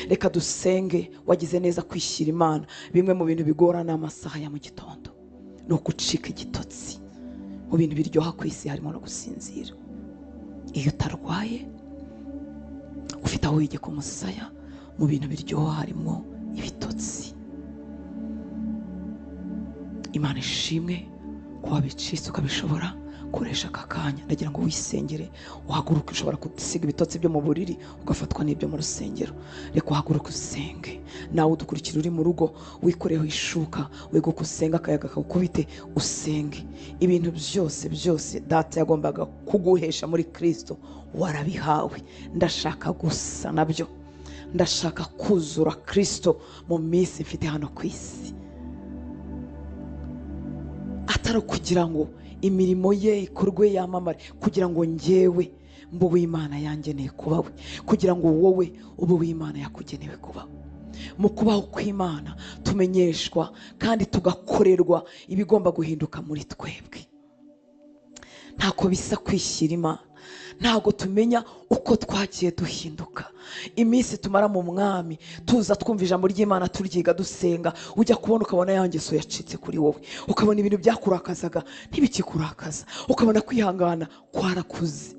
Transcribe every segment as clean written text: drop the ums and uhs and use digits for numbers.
Reka dusenge. Wagize neza kwishyira Imana. Bimwe mu bintu bigorana amasaha ya mu gitondo ni ugucika igitotsi. Mu bintu biryoha ku isi harimo no gusinzira. Iyo utarwaye ufite aho wigeka umusaya, mu bintu biryoha harimo ibitotsi. Imana ishimwe ko wabicitse ukabishobora. Koresha aka kanya, ndagira ngo wisengere, uhaguruke. Ushobora gusiga ibitotsi byo mu buriri ugafatwa n'ibyo mu rusengero. Reka uhaguruke usenge. Nawe udukurikira uri mu rugo, wikoreho ishuka, weguke usenge, akayaga kakukubite, usenge. Ibintu byose byose data yagombaga kuguhesha muri Kristo warabihawe. Ndashaka gusa nabyo, ndashaka kuzura Kristo mu minsi mfite hano ku isi, atari kugira ngo imirimo ye ikorwe yamamare, kugira ngo njyewe mbe uw'Imana yangeneye kuba we, kugira ngo wowe ube uw'Imana yakugenewe kuba. Mu kubaho kw'Imana tumenyeshwa kandi tugakorerwa ibigomba guhinduka muri twebwe. Ntako bisa kwishyira Imana, ntabwo tumenya uko twagiye duhinduka. Iminsi tumara mu mwami tuza twumva ijambo ry'Imana, turyiga, dusenga, ujya kubona ukabona ya ngeso yacitse kuri wowe, ukabona ibintu byakurakazaga ntibikikurakaza, ukabona kwihangana kwarakuze.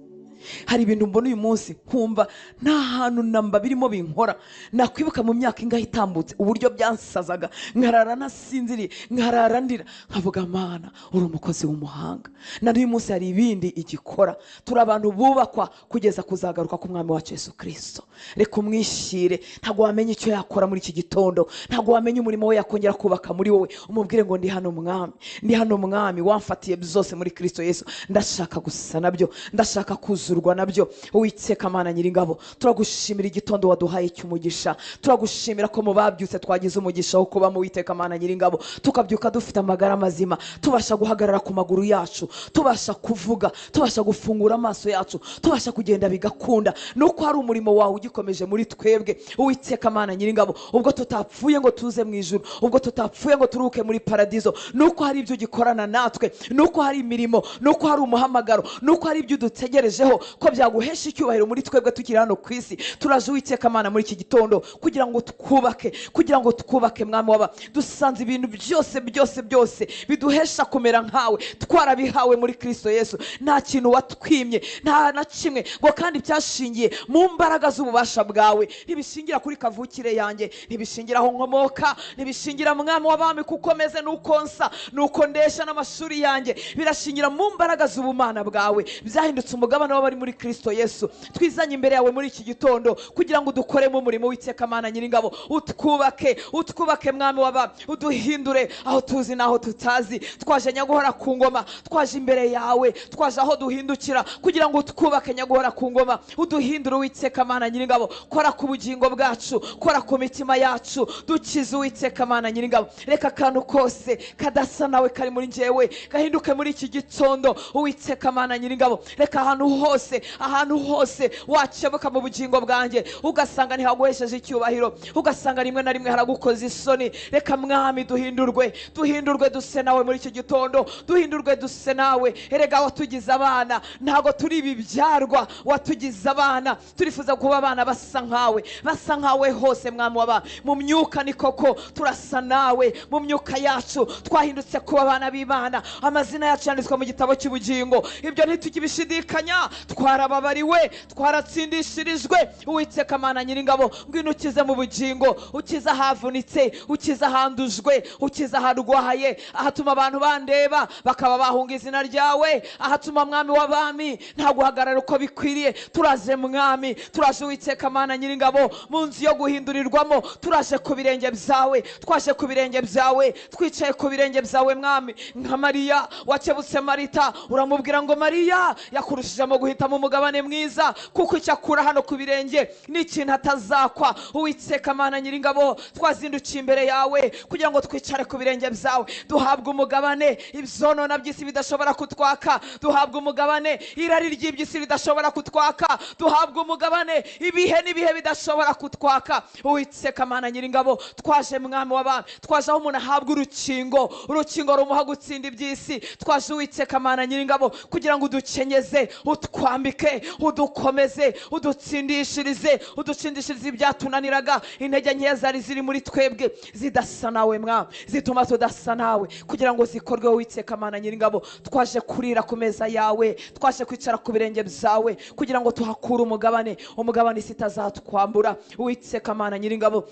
Hari ibintu mbona uyu munsi nkumva nta hantu namba birimo binkora. Nakwibuka mu myaka ingahe itambutse uburyo byansazaga, nkarara nasinziriye, nkarara ndira, nkavuga Mana uri umukozi w'umuhanga. Na n'uyu munsi hari ibindi igikora. Turi abantu bubakwa kugeza kuzagaruka ku mwami wacu Yesu Kristo. Reka umwishyire. Ntabwo wamenya icyo yakora muri iki gitondo, ntabwo wamenya umurimo we yakongera kubaka muri wowe. Umubwire ngo ndi hano mwami, ndi hano mwami, wamfatiye byose muri Kristo Yesu, ndashaka gusa nabyo, ndashaka kuzurwa nabyo. Uwiteka Mana Nyiringabo, turagushimira igitondo waduhaye cy'umugisha. Turagushimira ko mu babyutse twagize umugisha wo kuba mu Uwiteka Mana Nyiringabo, tukabyuka dufite amagara mazima, tubasha guhagarara ku maguru yacu, tubasha kuvuga, tubasha gufungura amaso yacu, tubasha kugenda bigakunda. Nuko hari umurimo wawe ugikomeje muri twebwe Uwiteka Mana Nyiringabo. Ubwo tutapfuye ngo tuze mu ijuru, ubwo tutapfuye ngo turuke muri paradizo, nuko hari ibyo ugikorana natwe, nuko hari imirimo, nuko hari umuhamagaro, nuko hari ibyo udutegerejeho ko byaguhesha icyubahiro muri twebwe tukiri hano ku isi. Turaje Uwiteka Mana muri iki gitondo kugira ngo twubake, kugira ngo twubake mwami waba. Dusanze ibintu byose byose byose biduhesha kumera nkawe twarabihawe muri Kristo Yesu. Nta kintu watwimye, nta na kimwe, ngo kandi byashingiye mu mbaraga z'ububasha bwawe. Ntibishingira kuri kavukire yanjye, ntibishingira aho nkomoka, ntibishingira mwami w'abami kuko meze nuko nsa nuko ndesha n'amashuri yanjye. Birashingira mu mbaraga z'ubumana bwawe. Byahindutse umugabane w'abari muri Kristo Yesu. Twizanye imbere yawe muri iki gitondo kugira ngo udukoremo umurimo Uwiteka Mana Nyiringabo. Utwubake, utwubake mwami w'abami, uduhindure aho tuzi n'aho tutazi. Twaje nyaguhora ku ngoma, twaje imbere yawe, twaje aho duhindukira kugira ngo utwubake nyaguhora ku ngoma, uduhindure Uwiteka Mana Nyiringabo. Kora ku bugingo bwacu, kora ku mitima yacu, dukize Uwiteka Mana Nyiringabo. Reka akantu kose kadasa nawe kari muri njyewe gahinduke muri iki gitondo Uwiteka Mana Nyiringabo. Reka ahantu hose, ahantu hose wakebuka mu bugingo bwanjye ugasanga ntihaguhesheje icyubahiro, ugasanga rimwe na rimwe haragukoza isoni. Reka mwami duhindurwe, duhindurwe duse nawe muri iki gitondo, duhindurwe duse nawe. Erega watugize abana, ntabwo turi ibibyarwa, watugize abana. Turifuza kuba abana basa nkawe, basa nkawe hose mwami w'abana. Mu myuka ni koko turasa nawe, mu myuka yacu twahindutse kuba abana b'Imana. Amazina yacu yanditswe mu gitabo cy'ubugingo, ibyo ntitukibishidikanya. Twarababariwe, twaratsindishirijwe. Uwiteka Mana Nyiringabo, ngwino ukize mu bugingo, ukize ahavunitse, ukize ahandujwe, ukize aharwaye, ahatuma abantu bandeba bakaba bahunga izina ryawe, ahatuma mwami w'abami nta guhagarara uko bikwiriye. Turaje mwami, turaje Uwiteka Mana Nyiringabo mu nzu yo guhindurirwamo. Turaje ku birenge byawe, twaje ku birenge byawe, twicaye ku birenge byawe mwami. Nka Mariya wakebutse Marita, uramubwira ngo Mariya yakurushijemo guhitamo umugabane mwiza, kuko icyo akura hano ku birenge ni ikintu atazakwa. Uwiteka Mana Nyiringabo, twazindukiye imbere yawe kugira ngo twicare ku birenge byawe, duhabwe umugabane ibyonona by'isi bidashobora kutwaka, duhabwe umugabane irari ry'iby'isi ridashobora kutwaka, duhabwe umugabane ibihe n'ibihe bidashobora kutwaka. Uwiteka Mana Nyiringabo, twaje mwami w'abami, twaje aho umuntu ahabwa urukingo, urukingo rumuha gutsinda iby'isi. Twaje Uwiteka Mana Nyiringabo kugira ngo udukenyeze, utwa Utwambike, udukomeze, udutsindishirize, udutsindishirize ibyatunaniraga, intege nkeya zari ziri muri twebwe zidasa nawe Mwami, zituma tudasa nawe, kugira ngo zikorwe Uwiteka Mana Nyiringabo. Twaje kurira ku meza yawe, twaje kwicara ku birenge byawe, kugira ngo tuhakure umugabane, umugabane isi itazatwambura. Uwiteka Mana Nyiringabo,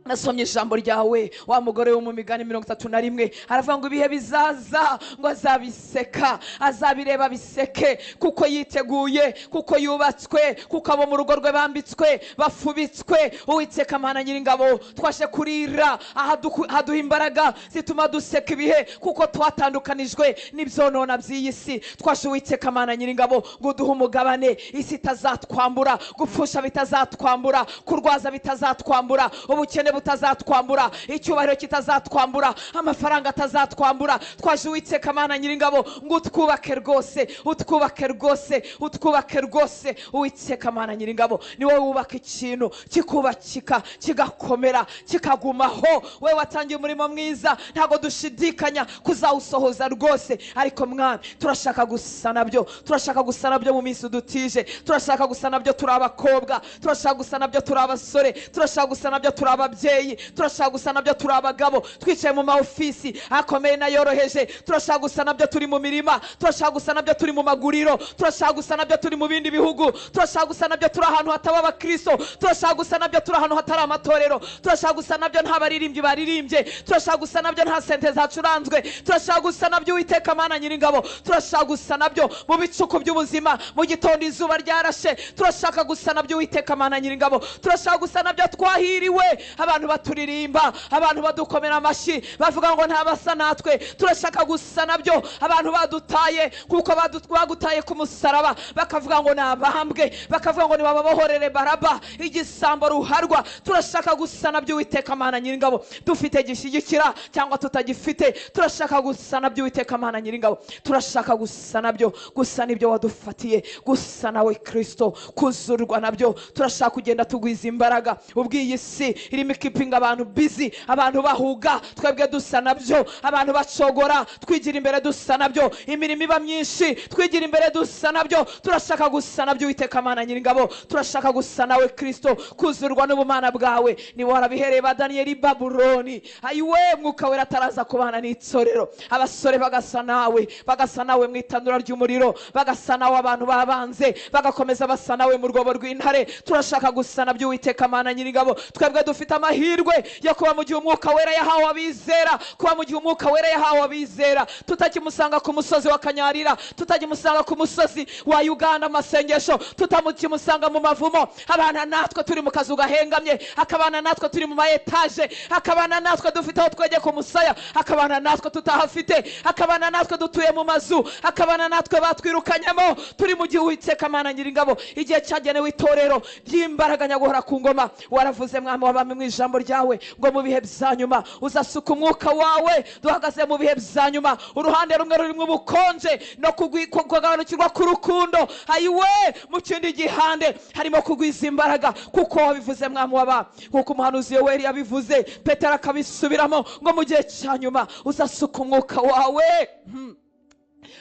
nasomye ijambo ryawe, wa mugore wo mu migani 31 aravuga ngo ibihe bizaza ngo azabiseka, azabireba biseke, kuko yiteguye, kuko yubatswe, kuko abo mu rugo rwe bambitswe, bafubitswe. Uwiteka Mana Nyiringabo, twashe kurira ahaduha imbaraga zituma duseka ibihe, kuko twatandukanijwe n'ibyonona by'iyi si. Twashe Uwiteka Mana Nyiringabo ngo uduhe umugabane isi itazatwambura, gupfusha bitazatwambura, kurwaza bitazatwambura, ubukene butazatwambura, icyubahiro kitazatwambura, amafaranga atazatwambura. Twaje Uwiteka Mana Nyiringabo ngo utwubake rwose, utwubake rwose, utwubake rwose. Uwiteka Mana Nyiringabo, ni wowe wubaka ikintu kikubakika, kigakomera, kikagumaho. We watangiye umurimo mwiza, ntabwo dushidikanya kuzawusohoza rwose. Ariko Mwami, turashaka gusa nabyo, turashaka gusa nabyo mu minsi udutije, turashaka gusa nabyo turi abakobwa, turashaka gusa nabyo turi abasore, turashaka gusa nabyo turi ababyeyi, turashaka gusa nabyo turi abagabo twicaye mu ma ofisi akomeye n'ayoroheje, turashaka gusa nabyo turi mu mirima, turashaka gusa nabyo turi mu maguriro, turashaka gusa nabyo turi mu bindi bihugu, turashaka gusa nabyo turi ahantu hataba abakristo, turashaka gusa nabyo turi ahantu hatari amatorero, turashaka gusa nabyo nta baririmbyi baririmbye, turashaka gusa nabyo nta sente zacuranzwe, turashaka gusa nabyo Uwiteka Mana Nyiringabo, turashaka gusa nabyo mu bicuku by'ubuzima, mu gitondo izuba ryarashe, turashaka gusa nabyo Uwiteka Mana Nyiringabo, turashaka gusa nabyo twahiriwe, abantu baturirimba, abantu badukomera amashyi bavuga ngo ntabasa natwe. Turashaka gusa nabyo abantu badutaye, kuko bagutaye ku musaraba, bakavuga ngo nabambwe, bakavuga ngo nibababohorere Baraba igisambo ruharwa. Turashaka gusa nabyo Uwiteka Mana Nyiringabo, dufite gishyigikira cyangwa tutagifite, turashaka gusa nabyo Uwiteka Mana Nyiringabo, turashaka gusa nabyo, gusa nibyo wadufatiye, gusa nawe Kristo, kuzurwa nabyo. Turashaka kugenda tugwiza imbaraga ubwiyi si irimo ikipinga abantu busy, abantu bahuga, twebwe dusa nabyo, abantu bacogora twigira imbere dusa nabyo, imirimo iba myinshi twigira imbere dusa nabyo. Turashaka gusa nabyo Uwiteka Mana Nyiringabo, turashaka gusa nawe Kristo, kuzurwa n'ubumana bwawe. Ni warabihereye ba Daniyeli Babuloni, ayiwe Mwuka Wera ataraza kubana n'itorero, abasore bagasa nawe, bagasa nawe mu itanura ry'umuriro, bagasa nawe abantu babanze, bagakomeza basa nawe mu rwobo rw'intare. Turashaka gusa nabyo Uwiteka Mana Nyiringabo, twebwe dufite amahirwe yo kuba mu gihe Umwuka Wera yahawe abizera, kuba mu gihe Umwuka Wera yahawe abizera, tutakimusanga ku musozi wa Kanyarira, tutakimusanga ku musozi wa Uganda amasengesho, tutakimusanga mu mavumo. Abana natwe turi mu kazu gahengamye, akabana natwe turi mu ma etaje, akabana natwe dufite aho twegeka umusaya, akabana natwe tutahafite, akabana natwe dutuye mu mazu, akabana natwe batwirukanyemo. Turi mu gihe Uwiteka Mana Nyiringabo, igihe cyagenewe itorero ry'imbaraga nyaguhora ku ngoma. Waravuze Mwami w'abami mu ijambo ryawe ngo mu bihe bya nyuma uzasuka umwuka wawe. Duhagaze mu bihe bya nyuma, uruhande rumwe rurimo ubukonje no kugabanukirwa k'urukundo, ayiwe mu kindi gihande harimo kugwiza imbaraga, kuko wabivuze Mwami w'abami, kuko umuhanuzi Yoweri yabivuze, Petero akabisubiramo ngo mu gihe cya nyuma uzasuka umwuka wawe,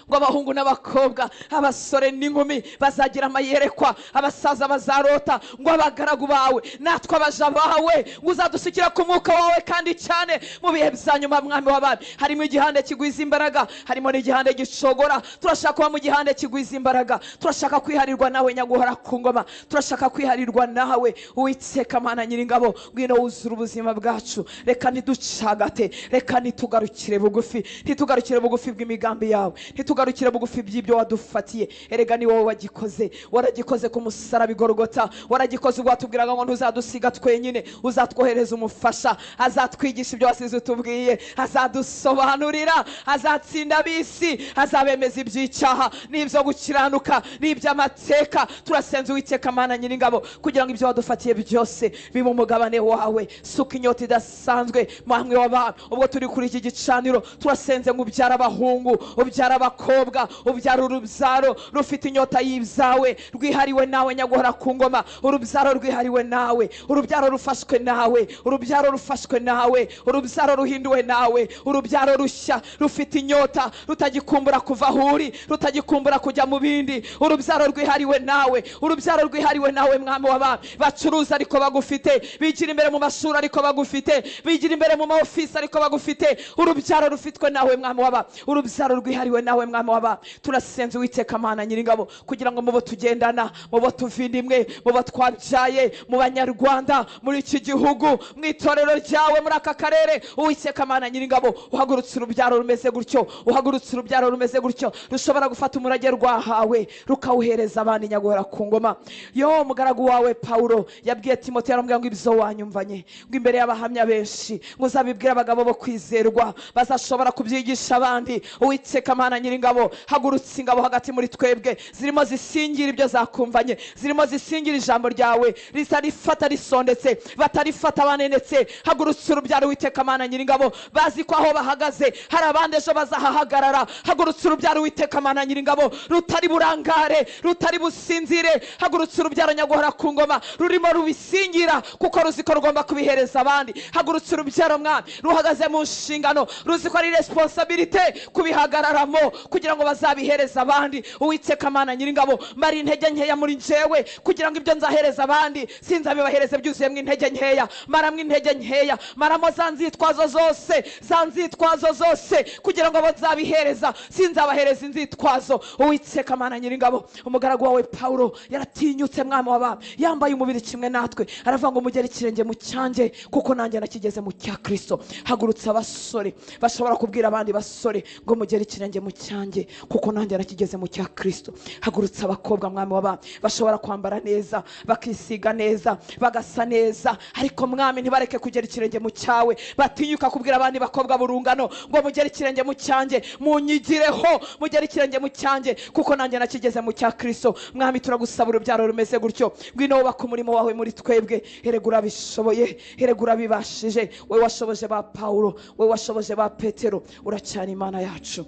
ngo abahungu n'abakobwa, abasore n'inkumi bazagira amayerekwa, abasaza bazarota, ngo abagaragu bawe natwe abaja bawe ngo uzadusukira ku mwuka wawe kandi cyane mu bihe bya nyuma. Mwami w'abami, harimo igihande kigwiza imbaraga, harimo n'igihande gicogora. Turashaka kuba mu gihande kigwiza imbaraga, turashaka kwiharirwa nawe nyaguhora ku ngoma, turashaka kwiharirwa nawe Uwiteka Mana Nyiringabo. Ngwino wuzure ubuzima bwacu, reka ntiducagate, reka ntitugarukire bugufi, ntitugarukire bugufi bw'imigambi yawe, ntitugarukire bugufi by'ibyo wadufatiye. Erega ni wowe wagikoze, waragikoze ku musaraba i Golgotha, waragikoze ubwo watubwiraga ngo ntuzadusiga twenyine, uzatwohereza umufasha, azatwigisha ibyo wasize utubwiye, azadusobanurira, azatsinda ab'isi, azabemeza iby'icyaha n'ibyo gukiranuka n'iby'amateka. Turasenze Uwiteka Mana Nyiringabo kugira ngo ibyo wadufatiye byose bibe umugabane wawe. Suka inyota idasanzwe Mwami w'abami, ubwo turi kuri iki gicaniro turasenze ngo ubyara abahungu, ubyara Ubyara abakobwa, ubyara urubyaro rufite inyota y'ibyawe, rwihariwe nawe nyaguhora ku ngoma, urubyaro rwihariwe nawe, urubyaro rufashwe nawe, urubyaro rufashwe nawe, urubyaro ruhinduwe nawe, urubyaro rushya rufite inyota, rutagikumbura kuva aho uri, rutagikumbura kujya mu bindi, urubyaro rwihariwe nawe, urubyaro rwihariwe nawe mwami w'abami. Bacuruza ariko bagufite, bigira imbere mu mashuri ariko bagufite, bigira imbere mu ma office ariko bagufite, urubyaro rufitwe nawe mwami w'abami, urubyaro rwihariwe nawe mwami w'abami. Turasenze Uwiteka Mana Nyiringabo kugira ngo mubo tugendana, mubo tuvindimwe, mubo twabyaye, mu banyarwanda, muri iki gihugu, mu itorero ryawe, muri aka karere, Uwiteka Mana Nyiringabo uhagurutse urubyaro rumeze gutyo, uhagurutse urubyaro rumeze gutyo, rushobora gufata umurage rwahawe rukawuhereza abandi nyaguhora ku ngoma. Yo mugaragu wawe Paulo yabwiye Timoteyo, aramubwira ngo ibyo wanyumvanye, ngo imbere y'abahamya benshi, ngo uzabibwire abagabo bo kwizerwa bazashobora kubyigisha abandi. Uwiteka Mana Nyiringabo hagurutse ingabo hagati muri twebwe zirimo zisingira ibyo zakumvanye, zirimo zisingira ijambo ryawe, ritarifata risondetse, batarifata banenetse. Hagurutse urubyaro Uwiteka Mana Nyiringabo bazi ko aho bahagaze hari abandi ejo bazahahagarara. Hagurutse urubyaro Uwiteka Mana Nyiringabo rutari burangare, rutari businzire. Hagurutse urubyaro nyaguhora ku ngoma rurimo rubisingira kuko ruzi ko rugomba kubihereza abandi. Hagurutse urubyaro mwami ruhagaze mu nshingano, ruzi ko ari responsabilité kubihagararamo kugira ngo bazabihereza abandi. Uwiteka Mana Nyiringabo mari intege nkeya muri njyewe kugira ngo ibyo nzahereza abandi sinzabibahereze byuzuyemo intege nkeya. Maramwe intege nkeya, maramo za nzitwazo zose, za nzitwazo zose kugira ngo bazabihereza sinzabahereza inzitwazo. Uwiteka Mana Nyiringabo umugaragu wawe Paulo yaratinyutse mwami w'abami, yambaye umubiri kimwe natwe, aravuga ngo mugere ikirenge mu cyanjye kuko nanjye nakigeze mu cya Kristo. Hagurutse abasore bashobora kubwira abandi basore ngo mugere ikirenge mu cyanjye kuko nanjye nakigeze mu cya Kristo. Hagurutse abakobwa mwami w'abami bashobora kwambara neza, bakisiga neza, bagasa neza, ariko mwami ntibareke kugera ikirenge mu cyawe. Batinyuka kubwira abandi bakobwa burungano ngo mugere ikirenge mu cyanjye, munyigireho, mugere ikirenge mu cyanjye kuko nanjye nakigeze mu cya Kristo. Mwami turagusaba urubyaro rumeze gutyo, ngwino wubake umurimo wawe muri twebwe. Erega urabishoboye, erega urabibashije. Wowe washoboje ba Paulo, wowe washoboje ba Petero, uracyari Imana yacu.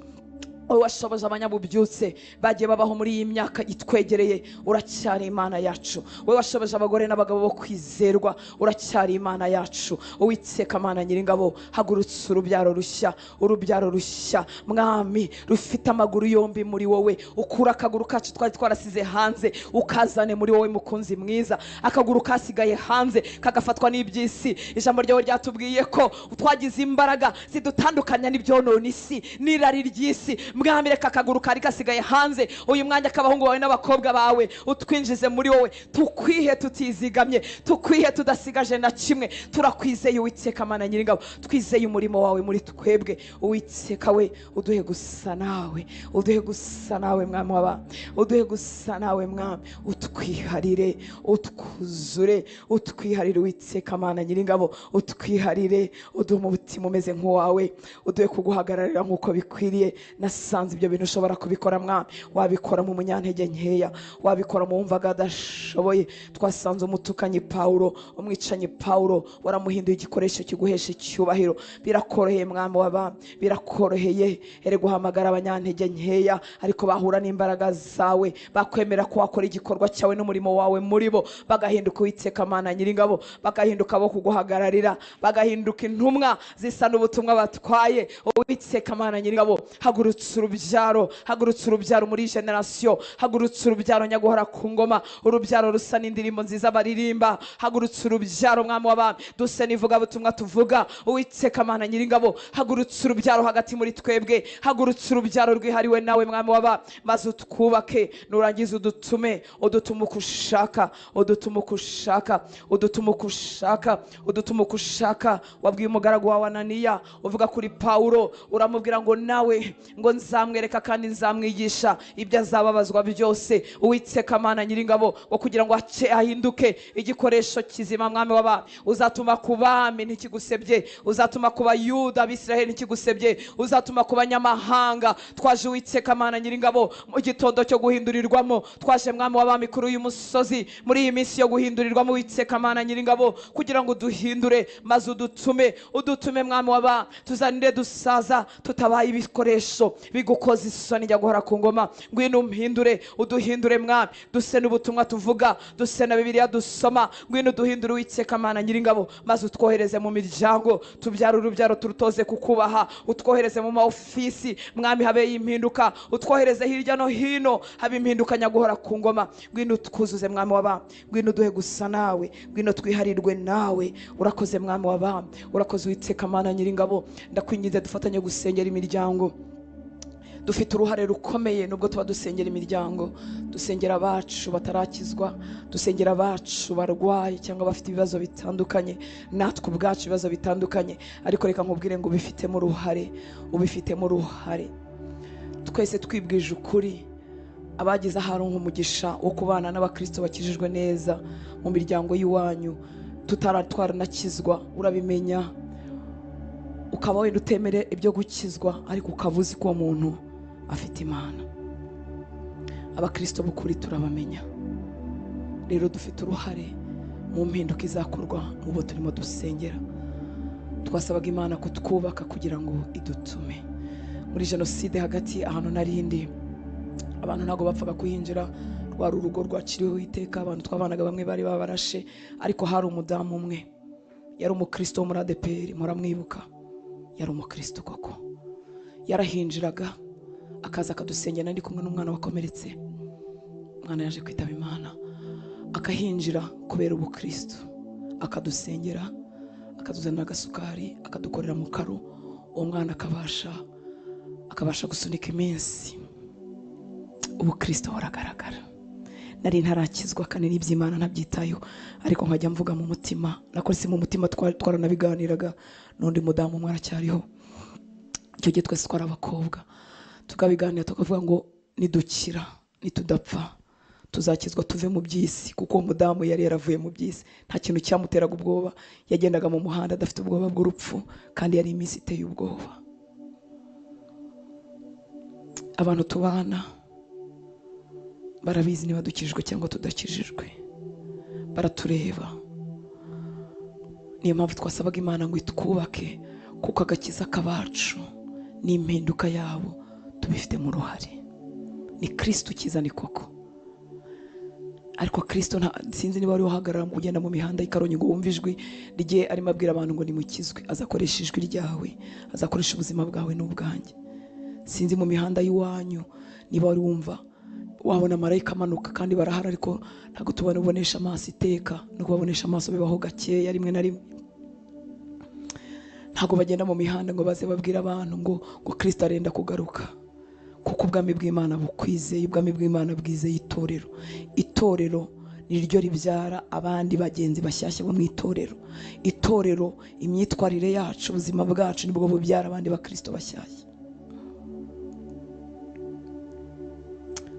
Wowe washoboje abanyabubyutse bagiye babaho muri iyi myaka itwegereye, uracyari Imana yacu. Wowe washoboje abagore n'abagabo bo kwizerwa, uracyari Imana yacu. Uwiteka Mana Nyiringabo hagurutse urubyaro rushya, urubyaro rushya mwami rufite amaguru yombi muri wowe. Ukura akaguru kacu twari twarasize hanze ukazane muri wowe mukunzi mwiza. Akaguru kasigaye hanze kagafatwa n'iby'isi. Ijambo ryawe ryatubwiye ko twagize imbaraga zidutandukanya n'ibyonona isi n'irari ry'isi. Mwami reka akaguru kari gasigaye hanze uyu mwanya k'abahungu bawe n'abakobwa bawe utwinjize muri wowe, tukwihe tutizigamye, tukwihe tudasigaje na kimwe. Turakwizeye Uwiteka Mana Nyiringabo, twizeye umurimo wawe muri twebwe. Uwiteka we uduhe gusa nawe, uduhe gusa nawe mwami w'abami, uduhe gusa nawe mwami, utwiharire, utwuzure, utwiharire Uwiteka Mana Nyiringabo, utwiharire, uduhe umutima umeze nk'uwawe, uduhe kuguhagararira nk'uko bikwiriye. Nasanze ibyo bintu ushobora kubikora mwami, wabikora mu munyantege nkeya, wabikora mu wumvaga adashoboye. Twasanze umutukanyi Paulo, umwicanyi Paulo, waramuhinduye igikoresho kiguhesha icyubahiro. Birakoroheye mwami w'abami, birakoroheye ere guhamagara abanyantege nkeya, ariko bahura n'imbaraga zawe, bakwemera ko wakora igikorwa cyawe n'umurimo wawe muri bo, bagahinduka Uwiteka Mana Nyiringabo, bagahinduka bo kuguhagararira, bagahinduka intumwa zisa n'ubutumwa batwaye. Uwiteka Mana Nyiringabo hagurutse urubyaro, hagurutse urubyaro muri generasiyo, hagurutse urubyaro nyaguhora ku ngoma, urubyaro rusa n'indirimbo nziza baririmba. Hagurutse urubyaro mwami w'abami, duse n'ivugabutumwa tuvuga. Uwiteka Mana Nyiringabo hagurutse urubyaro hagati muri twebwe, hagurutse urubyaro rwihariwe nawe mwami w'abami, maze utwubake, nurangiza udutume, udutume uko ushaka, udutume uko ushaka, udutume uko ushaka, udutume uko ushaka. Wabwiye umugaragu wawe Ananiya uvuga kuri Paulo, uramubwira ngo nawe ngo nzamwereka kandi nzamwigisha ibyo azababazwa byose. Uwiteka Mana Nyiringabo wo kugira ngo ahinduke igikoresho kizima mwami w'abami, uzatuma ku bami ntikigusebye, uzatuma ku Bayuda abisiraheli ntikigusebye, uzatuma ku banyamahanga. Twaje Uwiteka Mana Nyiringabo mu gitondo cyo guhindurirwamo, twaje mwami w'abami kuri uyu musozi muri iyi minsi yo guhindurirwamo. Uwiteka Mana Nyiringabo kugira ngo duhindure, maze udutume, udutume mwami w'abami, tuzanire dusaza tutabaye ibikoresho bigukoza isoni nyaguhora ku ngoma. Ngwino umpindure, uduhindure Mwami, duse n'ubutumwa tuvuga, duse na Bibiliya dusoma. Ngwino uduhindure Uwiteka Mana Nyiringabo, maze utwohereze mu miryango, tubyare urubyaro turutoze kukubaha, utwohereze mu ma ofisi Mwami habe impinduka, utwohereze hirya no hino habe impinduka nyaguhora ku ngoma. Ngwino utwuzuze Mwami w'abami, ngwino uduhe gusa nawe, ngwino twiharirwe nawe. Urakoze Mwami w'abami, urakoze Uwiteka Mana Nyiringabo. Ndakwinginze dufatanye gusengera imiryango. Dufite uruhare rukomeye nubwo tuba dusengera imiryango, dusengera abacu batarakizwa, dusengera abacu barwaye cyangwa bafite ibibazo bitandukanye, natwe ubwacu ibibazo bitandukanye, ariko reka nkubwire ngo ubifitemo uruhare, ubifitemo uruhare. Twese twibwije ukuri, abagize ahari nk'umugisha wo kubana n'abakristo bakijijwe neza mu miryango y'iwanyu, tutaratwaranakizwa, urabimenya, ukaba wenda utemere ibyo gukizwa, ariko ukaba uzi ko uwo muntu afite Imana. Abakristo b'ukuri turabamenya. Rero dufite uruhare mu mpinduka izakorwa mu bo turimo dusengera. Twasabaga Imana kutwubaka kugira ngo idutume. Muri jenoside hagati ahantu narindi, abantu ntago bapfaga kuhinjira, rwari urugo rwaciriweho iteka, abantu twabanaga bamwe bari babarashe, ariko hari umudamu umwe yari umukristo wo muri ADEPR, muramwibuka, yari umukristo koko. Yarahinjiraga akaza akadusengera, ndi kumwe n'umwana wakomeretse, umwana yaje kwitaba Imana, akahinjira kubera ubukristo, akadusengera, akatuzanira agasukari, akadukorera mu karo, uwo mwana akabasha gusunika iminsi. Ubukristo buragaragara. Nari ntarakizwa kandi n'iby'Imana ntabyitayeho, ariko nkajya mvuga mu mutima, nako si mu mutima, twaranabiganiraga n'undi mudamu umwe aracyariho, icyo gihe twese twari abakobwa, tukabiganira tukavuga ngo nidukira nitudapfa tuzakizwa tuve mu by'isi, kuko uwo mudamu yari yaravuye mu by'isi, nta kintu cyamuteraga ubwoba, yagendaga mu muhanda adafite ubwoba bw'urupfu, kandi yari iminsi iteye ubwoba. Abantu tubana barabizi niba dukijijwe cyangwa tudakijijwe, baratureba. Niyo mpamvu twasabaga Imana ngo itwubake, kuko agakiza kabacu n'impinduka yabo tubifitemo uruhare. Ni Kristo ukiza ni koko, ariko Kristo sinzi niba wari uhagarara ugenda mu mihanda y'Ikarongi ngo wumve ijwi rye arimo abwira abantu ngo nimukizwe. Azakoresha ijwi ryawe, azakoresha ubuzima bwawe n'ubwanjye. Sinzi mu mihanda y'iwanyu niba wari wumva wabona marayika amanuka, kandi barahara, ariko ntabwo tubabonesha amaso iteka, no kubabonesha amaso bibaho gakeya rimwe na rimwe. Ntabwo bagenda mu mihanda ngo baze babwira abantu ngo Kristo arenda kugaruka, kuko ubwami bw'Imana bukwizeye, ubwami bw'Imana bwizeye itorero. Itorero niryo ribyara abandi bagenzi bashyashya bo mu itorero. Itorero, imyitwarire yacu, ubuzima bwacu nibwo bubyara abandi bakristo bashyashya.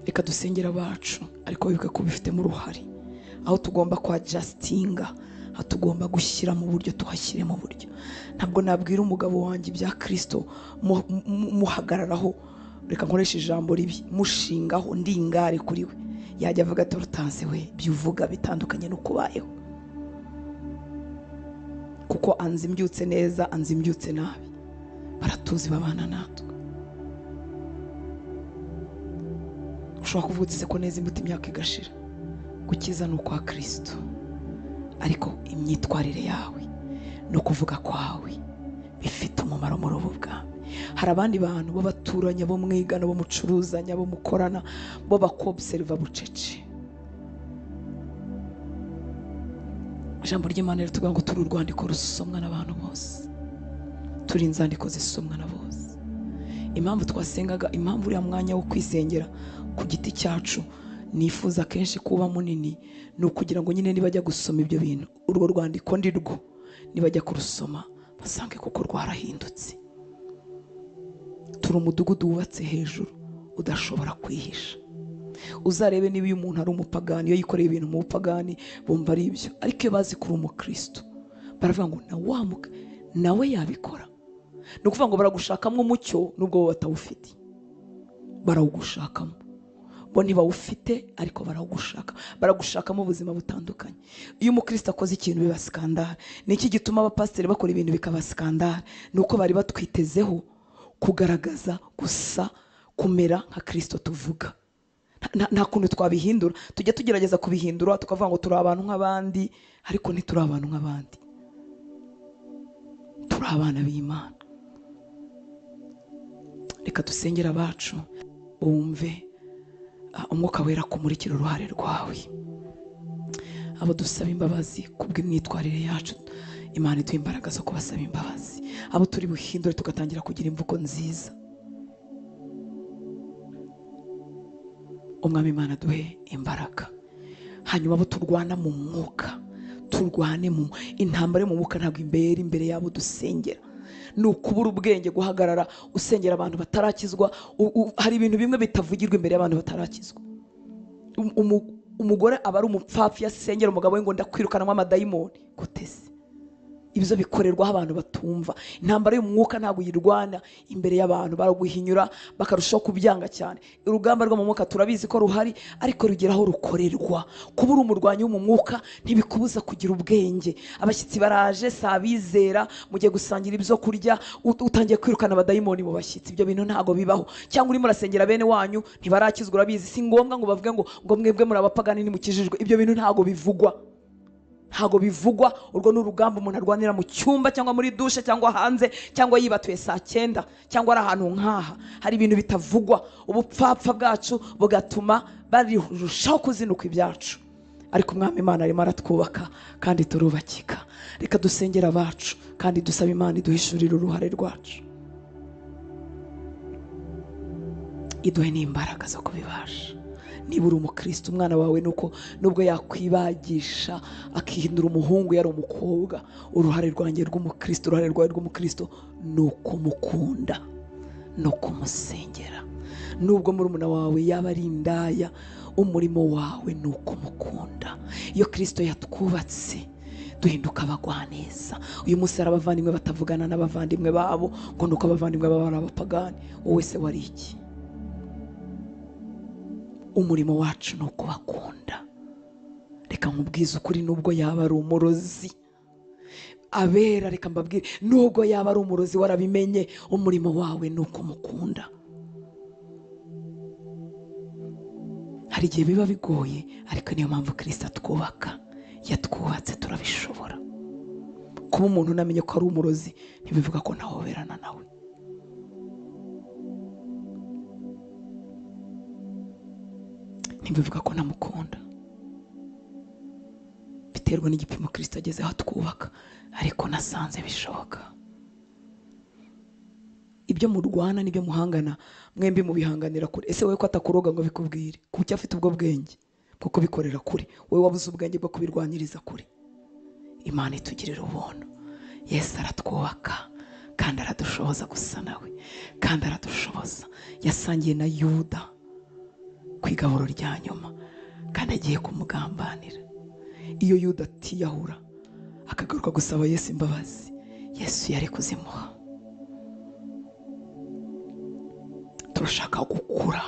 Reka dusengera abacu, ariko wibuke ko ubifitemo uruhare. Aho tugomba kwa justinga, aho tugomba gushyira mu buryo, tuhashyire mu buryo. Ntabwo nabwira umugabo wanjye ibya Kristo muhagararaho, reka nkoreshe ijambo ribi, mushingaho, ndingare kuri we, yajya avuga ati urutanse we, ibyo uvuga bitandukanye no kubayeho, kuko anzi mbyutse neza, anzi mbyutse nabi, baratuzi babana natwe. Ushobora kuvuga uti ko neza imbuto imyaka igashira. Gukiza ni ukwa Kristo, ariko imyitwarire yawe no kuvuga kwawe bifite umumaro muri ubu bwami. Hari abandi bantu b'abaturanye, bo mwigana, bo mucuruzanya, bo mukorana, bo bakobserva bucece. Ijambo ry'Imana ritubwira ngo turi urwandiko rusomwa n'abantu bose, turi inzandiko zisomwa na bose. Impamvu twasengaga, impamvu uriya mwanya wo kwisengera ku giti cyacu nifuza kenshi kuba munini, ni ukugira ngo nyine nibajya gusoma ibyo bintu, urwo rwandiko ndirwo, nibajya kurusoma basange kuko rwarahindutse. Turi umudugudu wubatse hejuru udashobora kwihisha. Uzarebe niba uyu muntu ari umupagani, iyo yikoreye ibintu mu bupagani bumva ari ibyo, ariko iyo bazi kuri umukristo baravuga ngo nawe yabikora. Ni ukuvuga ngo baragushakamo umucyo nubwo bo batawufite, barawugushakamo. Bo ntibawufite ariko barawugushaka, baragushakamo ubuzima butandukanye. Iyo umukristo akoze ikintu biba skandale. Ni iki gituma abapasiteri bakora ibintu bikaba skandale? Ni uko bari batwitezeho kugaragaza gusa Kumera nka Kristo tuvuga, nta kuntu twabihindura. Tujya tugerageza kubihindura tukavuga ngo turi abantu nk'abandi, ariko ntituri abantu nk'abandi, turi abana b'Imana. Reka dusengere abacu, wumve Umwuka Wera kumurikira uruhare rwawe. Abo dusaba imbabazi kubw'imyitwarire yacu, Imana iduha imbaraga zo kubasaba imbabazi. Abo turi buhindure tugatangira kugira imvugo nziza. Umwami Imana duhe imbaraga. Hanyuma abo turwana mu mwuka, turwane mu intambara yo mu mwuka ntabwo imbere imbere yabo dusengera. Ni ukubura ubwenge guhagarara usengera abantu batarakizwa. Hari ibintu bimwe bitavugirwa imbere y'abantu batarakizwa. Umugore aba ari umupfapfa yasengera umugabo we ngo ndakwirukanwa amadayimoni. Gute se? Ibyo bikorerwaho abantu batumva. Intambara y'umwuka ntabwo uyirwana imbere y'abantu, baraguhinyura bakarushaho kubyanga cyane. Urugamba rwo mu mwuka turabizi ko ruhari, ariko rugera aho rukorerwa. Kuba uri umurwanyi wo mu mwuka ntibikubuza kugira ubwenge. Abashyitsi baraje, si abizera, mugiye gusangira ibyo kurya, utangiye kwirukana abadayimoni mu bashyitsi. Ibyo bintu ntabwo bibaho. Cyangwa urimo urasengera bene wanyu ntibarakizwa, urabizi, si ngombwa ngo bavuge ngo mwebwe muri abapagani ntimukijijwe. Ibyo bintu ntabwo bivugwa. Ntabwo bivugwa. Urwo ni urugamba umuntu arwanira mu cyumba cyangwa muri dushe cyangwa hanze cyangwa yibatuye saa 9 cyangwa ari ahantu nk'aha. Hari ibintu bitavugwa. Ubupfapfa bwacu bugatuma barushaho kuzinuka ibyacu, ariko Umwami Imana arimo aratwubaka kandi turubakika. Reka dusengere abacu kandi dusaba Imana iduhishurire uruhare rwacu, iduhe n'imbaraga zo kubibasha. Niba uri umukristo, umwana wawe nuko nubwo yakwibagisha akihindura umuhungu yari umukobwa, uruhare rwanjye rw'umukristo, uruhare rwawe rw'umukristo ni ukumukunda no kumusengera. Nubwo murumuna wawe yaba ari indaya, umurimo wawe ni ukumukunda. Iyo Kristo yatwubatse duhinduka abagwaneza. Uyu munsi hari abavandimwe batavugana n'abavandimwe babo ngo nuko abavandimwe babo ari abapagani. Wowe se wari iki? Umurimo wacu ni ukubakunda. Reka nkubwize ukuri, nubwo yaba ari umurozi, abera, reka mbabwire, nubwo yaba ari umurozi warabimenye, umurimo wawe ni ukumukunda. Hari igihe biba bigoye, ariko niyo mpamvu Kristo atwubaka. Yatwubatse turabishobora. Kuba umuntu unamenye ko ari umurozi ntibivuga ko ntahoberana nawe. Ntibivuga ko namukunda. Biterwa n'igipimo Kristo agezeho atwubaka, ariko nasanze bishoboka. Ibyo murwana n'ibyo muhangana mwembi mubihanganira kure. Ese wowe ko atakuroga ngo bikubwire? Kuki afite ubwo bwenge bwo kubikorera kure? Wowe wabuze ubwenge bwo kubirwaniriza kure. Imana itugirira ubuntu. Yesu aratwubaka kandi aradushoboza gusa nawe, kandi aradushoboza. Yasangiye na Yuda ku igaburo rya nyuma kandi agiye kumugambanira. Iyo Yuda atiyahura akagaruka gusaba Yesu imbabazi, Yesu yari kuzimuha. Turashaka gukura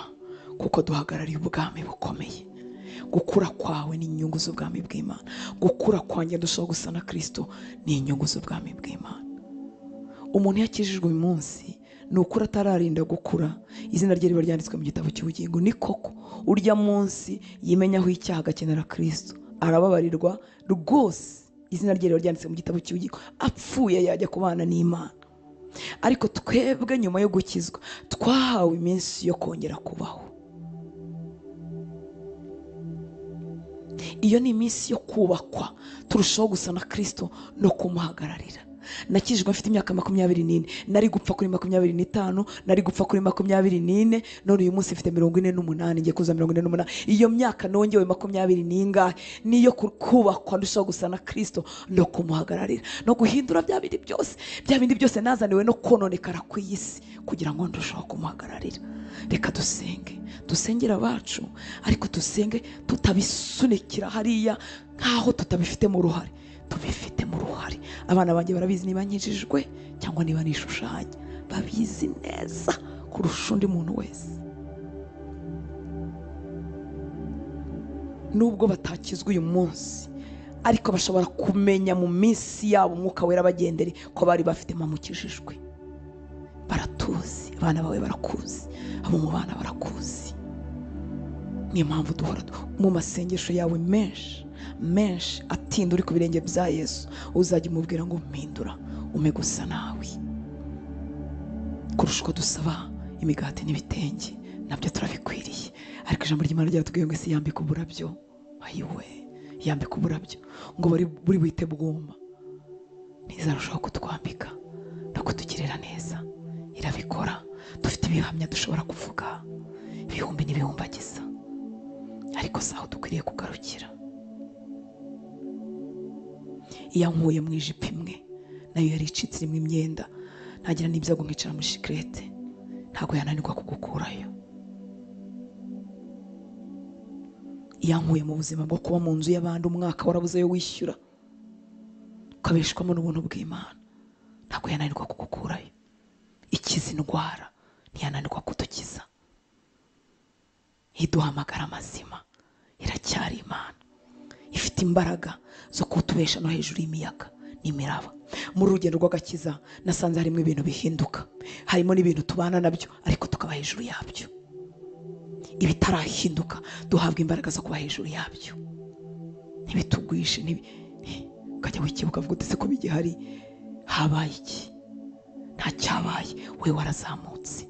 kuko duhagarariye ubwami bukomeye. Gukura kwawe ni inyungu z'ubwami bw'Imana. Gukura kwanjye ndushaho gusa na Kristo ni inyungu z'ubwami bw'Imana. Umuntu yakijijwe uyu munsi ni ukuri atararinda gukura, izina rye riba ryanditswe mu gitabo cy'ubugingo. Ni koko urya munsi yimenyaho icyaha agakenera Kristo, arababarirwa rwose, izina rye riba ryanditswe mu gitabo cy'ubugingo, apfuye yajya kubana n'Imana. Ariko twebwe nyuma yo gukizwa twahawe iminsi yo kongera kubaho. Iyo ni iminsi yo kubakwa, turushaho gusa na Kristo no kumuhagararira. Nakijijwe mfite imyaka 24, nari gupfa kuri 25, nari gupfa kuri 24, none uyu munsi mfite 48, ngiye kuza 48. Iyo myaka nongewe 20 n'ingahe niyo kubakwa ndushaho gusa na Kristo no kumuhagararira no guhindura bya bindi byose, bya bindi byose nazaniwe no kononekara ku isi kugira ngo ndushaho kumuhagararira. Reka dusenge, dusengera abacu, ariko dusenge tutabisunikira hariya nkaho tutabifitemo uruhare. Tubifitemo uruhare. Abana banjye barabizi niba nkijijwe cyangwa niba nishushanya, babizi neza kurusha undi muntu wese. Nubwo batakizwa uyu munsi, ariko bashobora kumenya mu minsi yabo Umwuka Wera bagendere ko bari bafite mama ukijijwe. Baratuzi, abana bawe barakuzi, abo mu bana barakuzi. Niyo mpamvu duhora mu masengesho yawe menshi menshi atinda uri ku birenge bya Yesu, uzajya umubwira ngo mpindura ume gusa nawe, kurusha uko dusaba imigati n'ibitenge, nabyo turabikwiriye. Ariko ijambo ry'Imana ryatubwiye ngo isi yambika uburabyo, ayiwe yambika uburabyo ngo buri buhite bwuma, ntizarushaho kutwambika no kutugirira neza. Irabikora, dufite ibihamya dushobora kuvuga ibihumbi n'ibihumbagiza, ariko si aho dukwiriye kugarukira. Iyo nkuye mu ijipo imwe nayo yari icitse irimo imyenda, ntagira n'ibyago nkicara muri shikirete, ntabwo yananirwa kugukurayo. Iyo nkuye mu buzima bwo kuba mu nzu y'abandi umwaka warabuze yo wishyura, ukabeshwamo n'ubuntu bw'Imana, ntabwo yananirwa kugukurayo. Ikiza indwara ntiyananirwa kudukiza. Iduhamagara amazima, iracyari Imana ifite imbaraga zo kutubesha no hejuru y'imiyaga n'imiraba. Muri urugendo rw'agakiza nasanze harimo ibintu bihinduka, harimo n'ibintu tubana nabyo ariko tukaba hejuru yabyo. Ibitarahinduka duhabwa imbaraga zo kuba hejuru yabyo, ntibitugwishe. Ukajya wikibuka ukavuga uti se ko bigihari habaye iki? Nta cyabaye, we warazamutse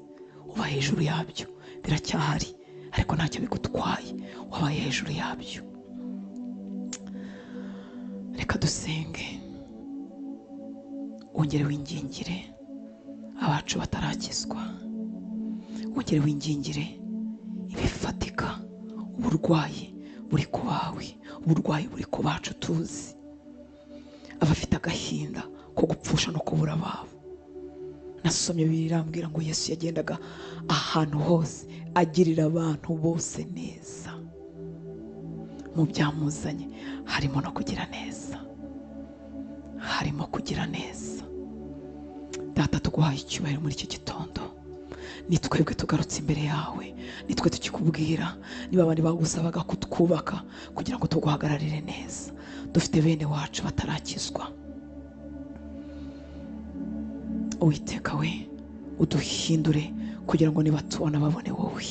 uba hejuru yabyo. Biracyahari ariko ntacyo bigutwaye, wabaye hejuru yabyo. Reka dusenge, wongere wingingire abacu batarakizwa, wongere wingingire ibifatika, uburwayi buri ku bawe, uburwayi buri ku bacu tuzi, abafite agahinda ko gupfusha no kubura ababo. Nasomye Bibiliya irambwira ngo Yesu yagendaga ahantu hose agirira abantu bose neza. Mu byamuzanye harimo no kugira neza, harimo kugira neza. Data, tuguhaye icyubahiro muri iki gitondo. Ni twebwe tugarutse imbere yawe, nitwe tukikubwira niba abandi bagusabaga kutwubaka kugira ngo tuguhagararire neza. Dufite bene wacu batarakizwa. Uwiteka we, uduhindure kugira ngo nibatubona babone wowe.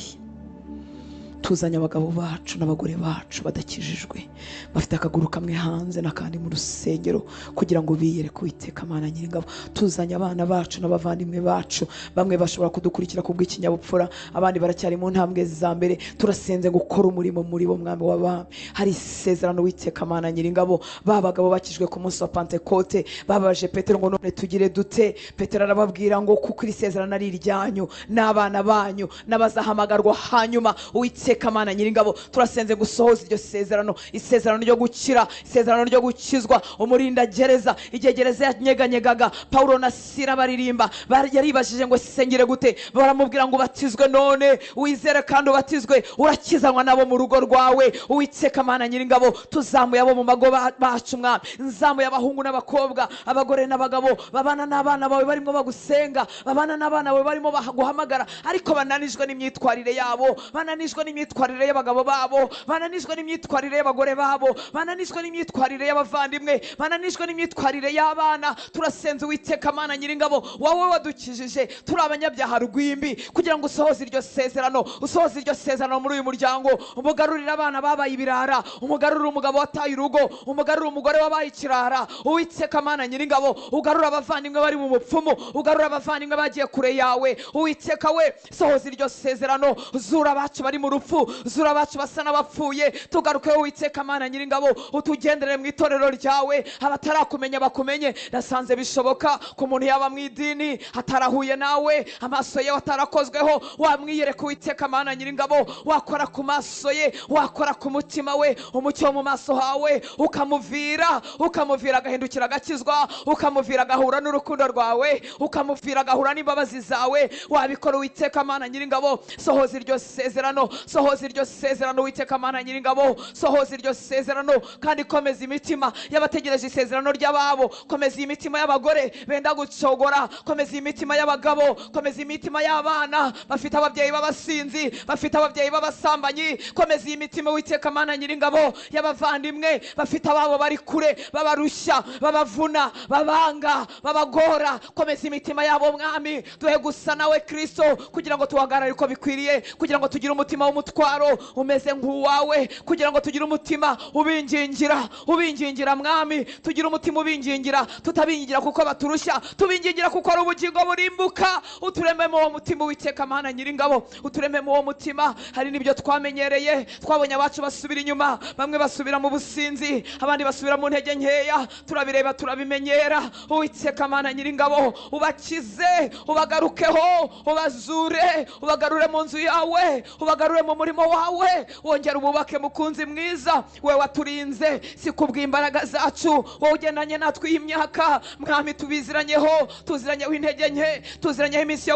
Tuzanye abagabo bacu n'abagore bacu badakijijwe, bafite akaguru kamwe hanze n'akandi mu rusengero, kugira ngo biyereke Uwiteka Mana Nyiringabo. Tuzanye abana bacu n'abavandimwe bacu, bamwe bashobora kudukurikira ku bw'ikinyabupfura, abandi baracyari mu ntambwe za mbere. Turasenze gukora umurimo muri bo, Mwami w'abami. Hari isezerano Uwiteka Mana Nyiringabo, ba bagabo bakijwe ku munsi wa Pantekote babaje Petero ngo none tugire dute? Petero arababwira ngo kuko iri sezerano ari iryanyu n'abana banyu n'abazahamagarwa hanyuma. Uwiteka Mana Nyiringabo, turasenze gusohoza iryo sezerano, isezerano ryo gukira, isezerano ryo gukizwa. Umurinda gereza, igihe gereza yanyeganyegaga, Paulo na Sila baririmba, yaribajije ngo sengere gute? Baramubwira ngo ubatizwe none, wizere kandi ubatizwe, urakizanwa nabo mu rugo rwawe. Uwiteka Mana Nyiringabo, tuzamuye abo mu mago bacu Mwami, nzamuye abahungu n'abakobwa, abagore n'abagabo, babana n'abana bawe barimo bagusenga, babana n'abana bawe barimo baguhamagara, ariko bananijwe n'imyitwarire yabo, bananijwe n'imyitwarire y'abagabo babo, bananijwe n'imyitwarire y'abagore babo, bananijwe n'imyitwarire y'abavandimwe, bananijwe n'imyitwarire y'abana. Turasenze Uwiteka Mana Nyiringabo, wowe wadukijije turi abanyabyaha rwimbi, kugira ngo usohoze iryo sezerano, usohoze iryo sezerano muri uyu muryango. Umugarurire abana babaye ibirara, umugarurire umugabo wataye urugo, umugarurire umugore wabaye ikirara. Uwiteka Mana Nyiringabo, ugarura abavandimwe bari mu mupfumu, ugarura abavandimwe bagiye kure yawe. Uwiteka we, sohoza iryo sezerano, zura abacu bari mu rupfu, zura abacu basa n'abapfuye. Tugaruke Uwiteka Mana Nyiringabo, utugenderere mu itorero ryawe, abatarakumenya bakumenye. Nasanze bishoboka ko umuntu yaba mu idini atarahuye nawe, amaso ye atarakozweho, wamwiyereka Uwiteka Mana Nyiringabo, wakora ku maso ye, wakora ku mutima we, umucyo wo mu maso hawe ukamuvira, ukamuvira agahindukira agakizwa, ukamuvira agahura n'urukundo rwawe, ukamuvira agahura n'imbabazi zawe. Wabikora Uwiteka Mana Nyiringabo, sohoza iryo sezerano, Sohoza iryo sezerano Uwiteka Mana Nyiringabo, sohoza iryo sezerano kandi komeza imitima y'abategereje isezerano ry'ababo, komeza imitima y'abagore benda gucogora, komeza imitima y'abagabo, komeza imitima y'abana bafite ababyeyi b'abasinzi, bafite ababyeyi b'abasambanyi, komeza imitima Uwiteka Mana Nyiringabo y'abavandimwe bafite ababo bari kure, babarushya, babavuna, babanga, babagora. Komeza imitima yabo Mwami, duhe gusa nawe Kristo kugira ngo tuhagarare uko bikwiriye, kugira ngo tugire umutima w'umutwaro umeze nk'uwawe, kugira ngo tugire umutima ubingingira, ubingingira Mwami, tugire umutima ubingingira, tutabingingira kuko baturushya, tubingingira kuko ari ubugingo burimbuka. Uturememo uwo mutima Uwiteka Mana Nyiringabo, uturememo uwo mutima. Hari n'ibyo twamenyereye, twabonye abacu basubira inyuma, bamwe basubira mu businzi, abandi basubira mu ntege nkeya, turabireba turabimenyera. Uwiteka Mana Nyiringabo, ubakize, ubagarukeho, ubazure, ubagarure mu nzu yawe, ubagarure mu murimo wawe, wongere ububake mukunzi mwiza. We waturinze si kubw'imbaraga zacu, wowe ugendanye natwe iyi myaka Mwami, tubiziranyeho, tuziranyeho intege nke, tuziranyeho iminsi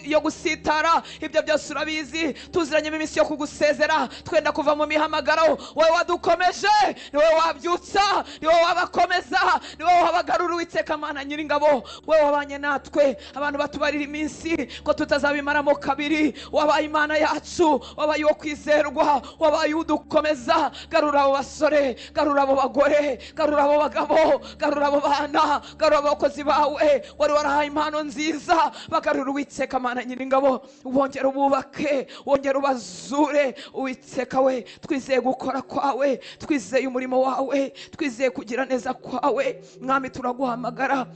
yo gusitara, ibyo byose urabizi, tuziranyeho iminsi yo kugusezera, twenda kuva mu mihamagaro. Wowe wadukomeje, ni wowe wabyutsa, ni wowe wabakomeza, ni wowe wabagarura Uwiteka Mana Nyiringabo. Wowe wabanye natwe, abantu batubarira iminsi ko tutazabimaramo kabiri. Wabaye Imana yacu, wabaye uwo kwizerwa, wabaye udukomeza. Garura abo basore, garura abo bagore, garura abo bagabo, garura abo bana, garura abakozi bawe wari warahaye impano nziza, bagarura Uwiteka Mana Nyiringabo, wongere ububake, wongere ubazure. Uwiteka we, twizeye gukora kwawe, twizeye umurimo wawe, twizeye kugira neza kwawe. Mwami, turaguhamagara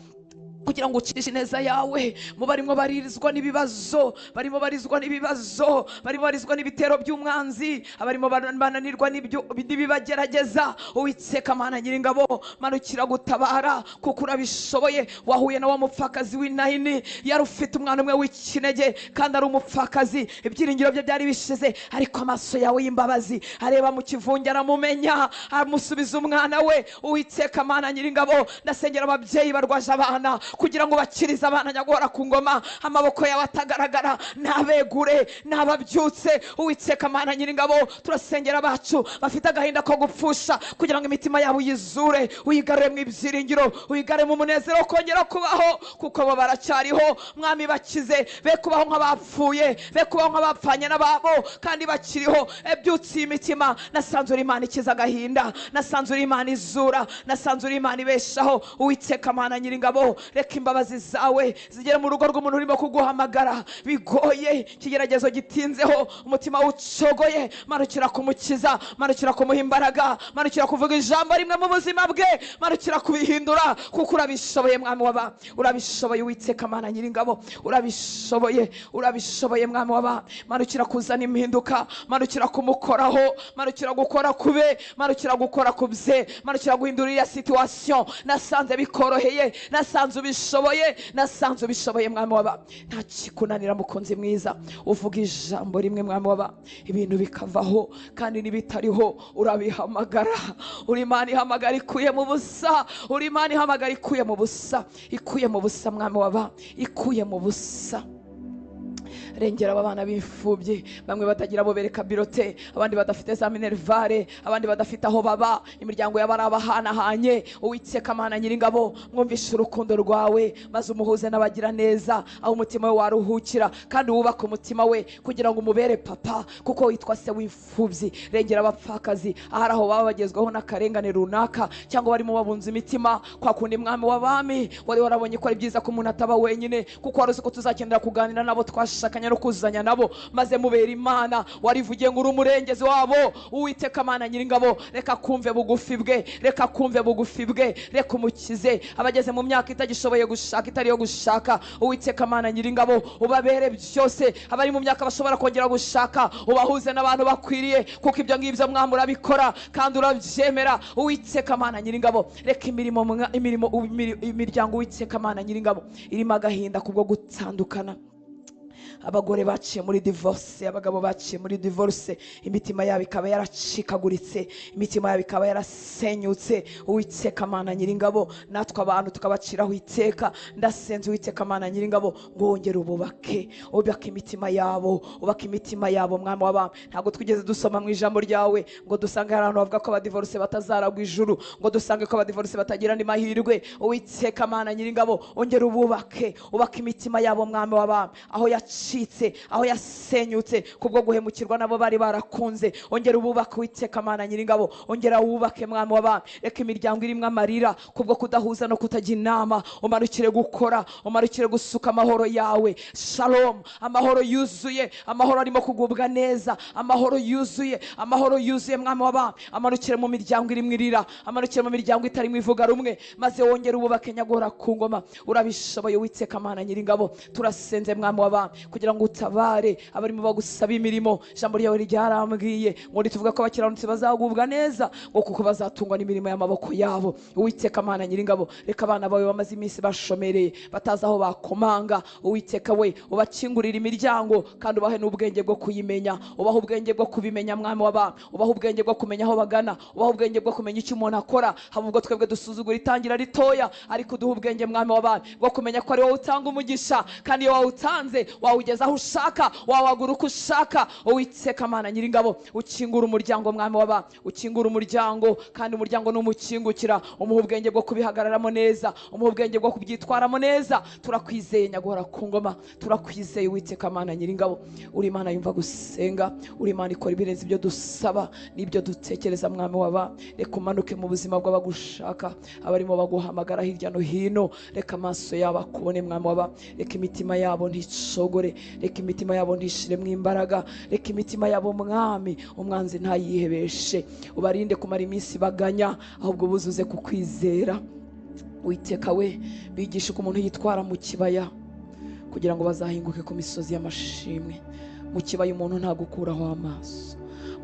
kugira ngo ucishe neza yawe mu barimo barizwa n'ibibazo, barimo barizwa n'ibibazo, barimo barizwa n'ibitero by'umwanzi, abarimo bananirwa n'ibibagerageza. Uwiteka Mana Nyiringabo, manukira gutabara kuko urabishoboye. Wahuye na wa mupfakazi w'Inayini, yari ufite umwana umwe w'ikinege kandi ari umupfakazi, ibyiringiro bye byari bishize, ariko amaso yawe y'imbabazi areba mu kivunge aramumenya, amusubiza umwana we. Uwiteka Mana Nyiringabo, ndasengera ababyeyi barwaje abana kugira ngo bakirize abana nyagora ku ngoma, amaboko yawe atagaragara nabegure, nababyutse. Uwiteka Mana Nyiringabo, turasengera abacu bafite agahinda ko gupfusha kugira ngo imitima yabo uyizure, uyigarure mu ibyiringiro, uyigarure mu munezero kongera kubaho, kuko bo baracyariho. Mwami, bakize, be kubaho nk'abapfuye, be kubaho nk'abapfanye n'ababo kandi bakiriho. Ebyutse imitima. Nasanze uri Imana ikiza agahinda, nasanze uri Imana izura, nasanze uri Imana ibeshaho. Uwiteka Mana Nyiringabo, reka imbabazi zawe zigere mu rugo rw'umuntu urimo kuguhamagara bigoye, ikigeragezo gitinzeho, umutima ucogoye. Manukira kumukiza, manukira kumuha imbaraga, manukira kuvuga ijambo rimwe mu buzima bwe, manukira kubihindura, kuko urabishoboye Mwami w'aba, urabishoboye Uwiteka Mana Nyiringabo, urabishoboye, urabishoboye Mwami w'aba. Manukira kuzana impinduka, manukira kumukoraho, manukira gukora kube, manukira gukora kubye, manukira guhindura iriya situation. Nasanze bikoroheye, nasanze ubishoboye, nasanze ubishoboye Mwami w'aba. Nta kikunanira mukunzi mwiza, uvuga ijambo rimwe Mwami w'aba, ibintu bikavaho, kandi n'ibitariho urabihamagara. Uri Imana ihamagara ikuye mu busa, uri Imana ihamagara ikuye mu busa, ikuye mu busa Mwami w'aba, ikuye mu busa. Rengera aba bana b'imfubyi, bamwe batagira abo bereka birote, abandi badafite za minervare, abandi badafite aho baba, imiryango yabo arabahanahanye. Uwiteka Mana Nyiringabo, mwumvishe urukundo rwawe, maze umuhuze n'abagira neza, aho umutima we waruhukira, kandi wubake umutima we kugira ngo umubere papa, kuko witwa se w'imfubyi. Rengera abapfakazi ahari aho baba bagezweho n'akarengane runaka, cyangwa barimo babunza imitima kwa kundi Mwami w'abami wari warabonye ko ari byiza ko umuntu ataba wenyine, kuko wari uzi ko tuzakenera kuganira nabo twashakanye no kuzuzanya nabo, maze mubera Imana warivugiye ngo uri umurengezi wabo. Uwiteka Mana Nyiringabo, reka kumve bugufi bwe, reka kumve bugufi bwe, reka umukize abageze mu myaka itagishoboye gushaka, itari yo gushaka. Uwiteka Mana Nyiringabo, ubabere byose, abari mu myaka bashobora kongera gushaka, ubahuze n'abantu bakwiriye, kuko ibyo ngibyo Mwami urabikora kandi urabyemera. Uwiteka Mana Nyiringabo, reka imiryango Uwiteka Mana Nyiringabo irimo agahinda kubwo gutandukana, Abagore baciye muri divorce, abagabo baciye muri divorce, imitima yabo ikaba yaracikaguritse, imitima yabo ikaba yarasenyutse. Uwiteka Mana Nyiringabo, natwe abantu tukabaciraho iteka. Ndasenze Uwiteka Mana Nyiringabo ngo wongere ububake, ubake imitima yabo, ubake imitima yabo Mwami w'abami. Ntabwo twigeze dusoma mu ijambo ryawe ngo dusange hari abantu bavuga ko abadivorce batazaragwa ijuru, ngo dusange ko abadivorce batagira andi mahirwe. Uwiteka Mana Nyiringabo, ongere ububake, ubake imitima yabo Mwami w'abami, aho yacitse, aho yasenyutse kubwo guhemukirwa nabo bari barakunze. Ongera ububake Uwiteka Mana Nyiringabo, ongera wubake Mwami w'abami. Reka imiryango irimo amarira kubwo kudahuza no kutajya inama, umanukire gukora, umanukire gusuka amahoro yawe. Shalom, amahoro yuzuye, amahoro arimo kugubwa neza, amahoro yuzuye, amahoro yuzuye Mwami w'abami. Amanukire mu miryango irimo irira, amanukire mu miryango itarimo ivuga rumwe, maze wongere ububake nyagora ku ngoma. Urabishoboye Uwiteka Mana Nyiringabo. Turasenze Mwami w'abami kugira ngo utabare abarimo bagusaba imirimo. Ijambo ryawe ryarambwiye ngo nituvuga ko abakiranutsi bazagubwa neza, ngo kuko bazatungwa n'imirimo y'amaboko yabo. Uwiteka Mana Nyiringabo, reka abana bawe bamaze iminsi bashomereye, batazi aho bakomanga, Uwiteka we ubakingurira imiryango kandi ubahe n'ubwenge bwo kuyimenya, ubahe ubwenge bwo kubimenya Mwami w'abami, ubahe ubwenge bwo kumenya aho bagana, ubahe ubwenge bwo kumenya icyo umuntu akora. Haba ubwo twebwe dusuzugura itangira ritoya, ariko uduhe ubwenge Mwami w'abami bwo kumenya ko ari wowe utanga umugisha, kandi iyo wawutanze wawugeza aho ushaka, wawagura uko ushaka. Uwiteka Mana Nyiringabo, ukingura umuryango Mwami w'abami, ukingura umuryango, kandi umuryango numukingukira umuha ubwenge bwo kubihagararamo neza, umuha ubwenge bwo kubyitwaramo neza. Turakwizeye nyagora ku ngoma, turakwizeye Uwiteka Mana Nyiringabo. Uri Imana yumva gusenga, uri Imana ikora ibirenze ibyo dusaba n'ibyo dutekereza Mwami w'abami. Reka umanuke mu buzima bw'abagushaka, abarimo baguhamagara hirya no hino, reka amaso yabo akubone Mwami w'abami. Reka imitima yabo nticogore, reka imitima yabo ntishiremo imbaraga, reka imitima yabo Mwami umwanzi ntayihebeshe. Ubarinde kumara iminsi baganya, ahubwo buzuze kukwizera. Uwiteka we, bigishe uko umuntu yitwara mu kibaya kugira ngo bazahinguke ku misozi y'amashimwe. Mu kibaya umuntu ntagukuraho amaso,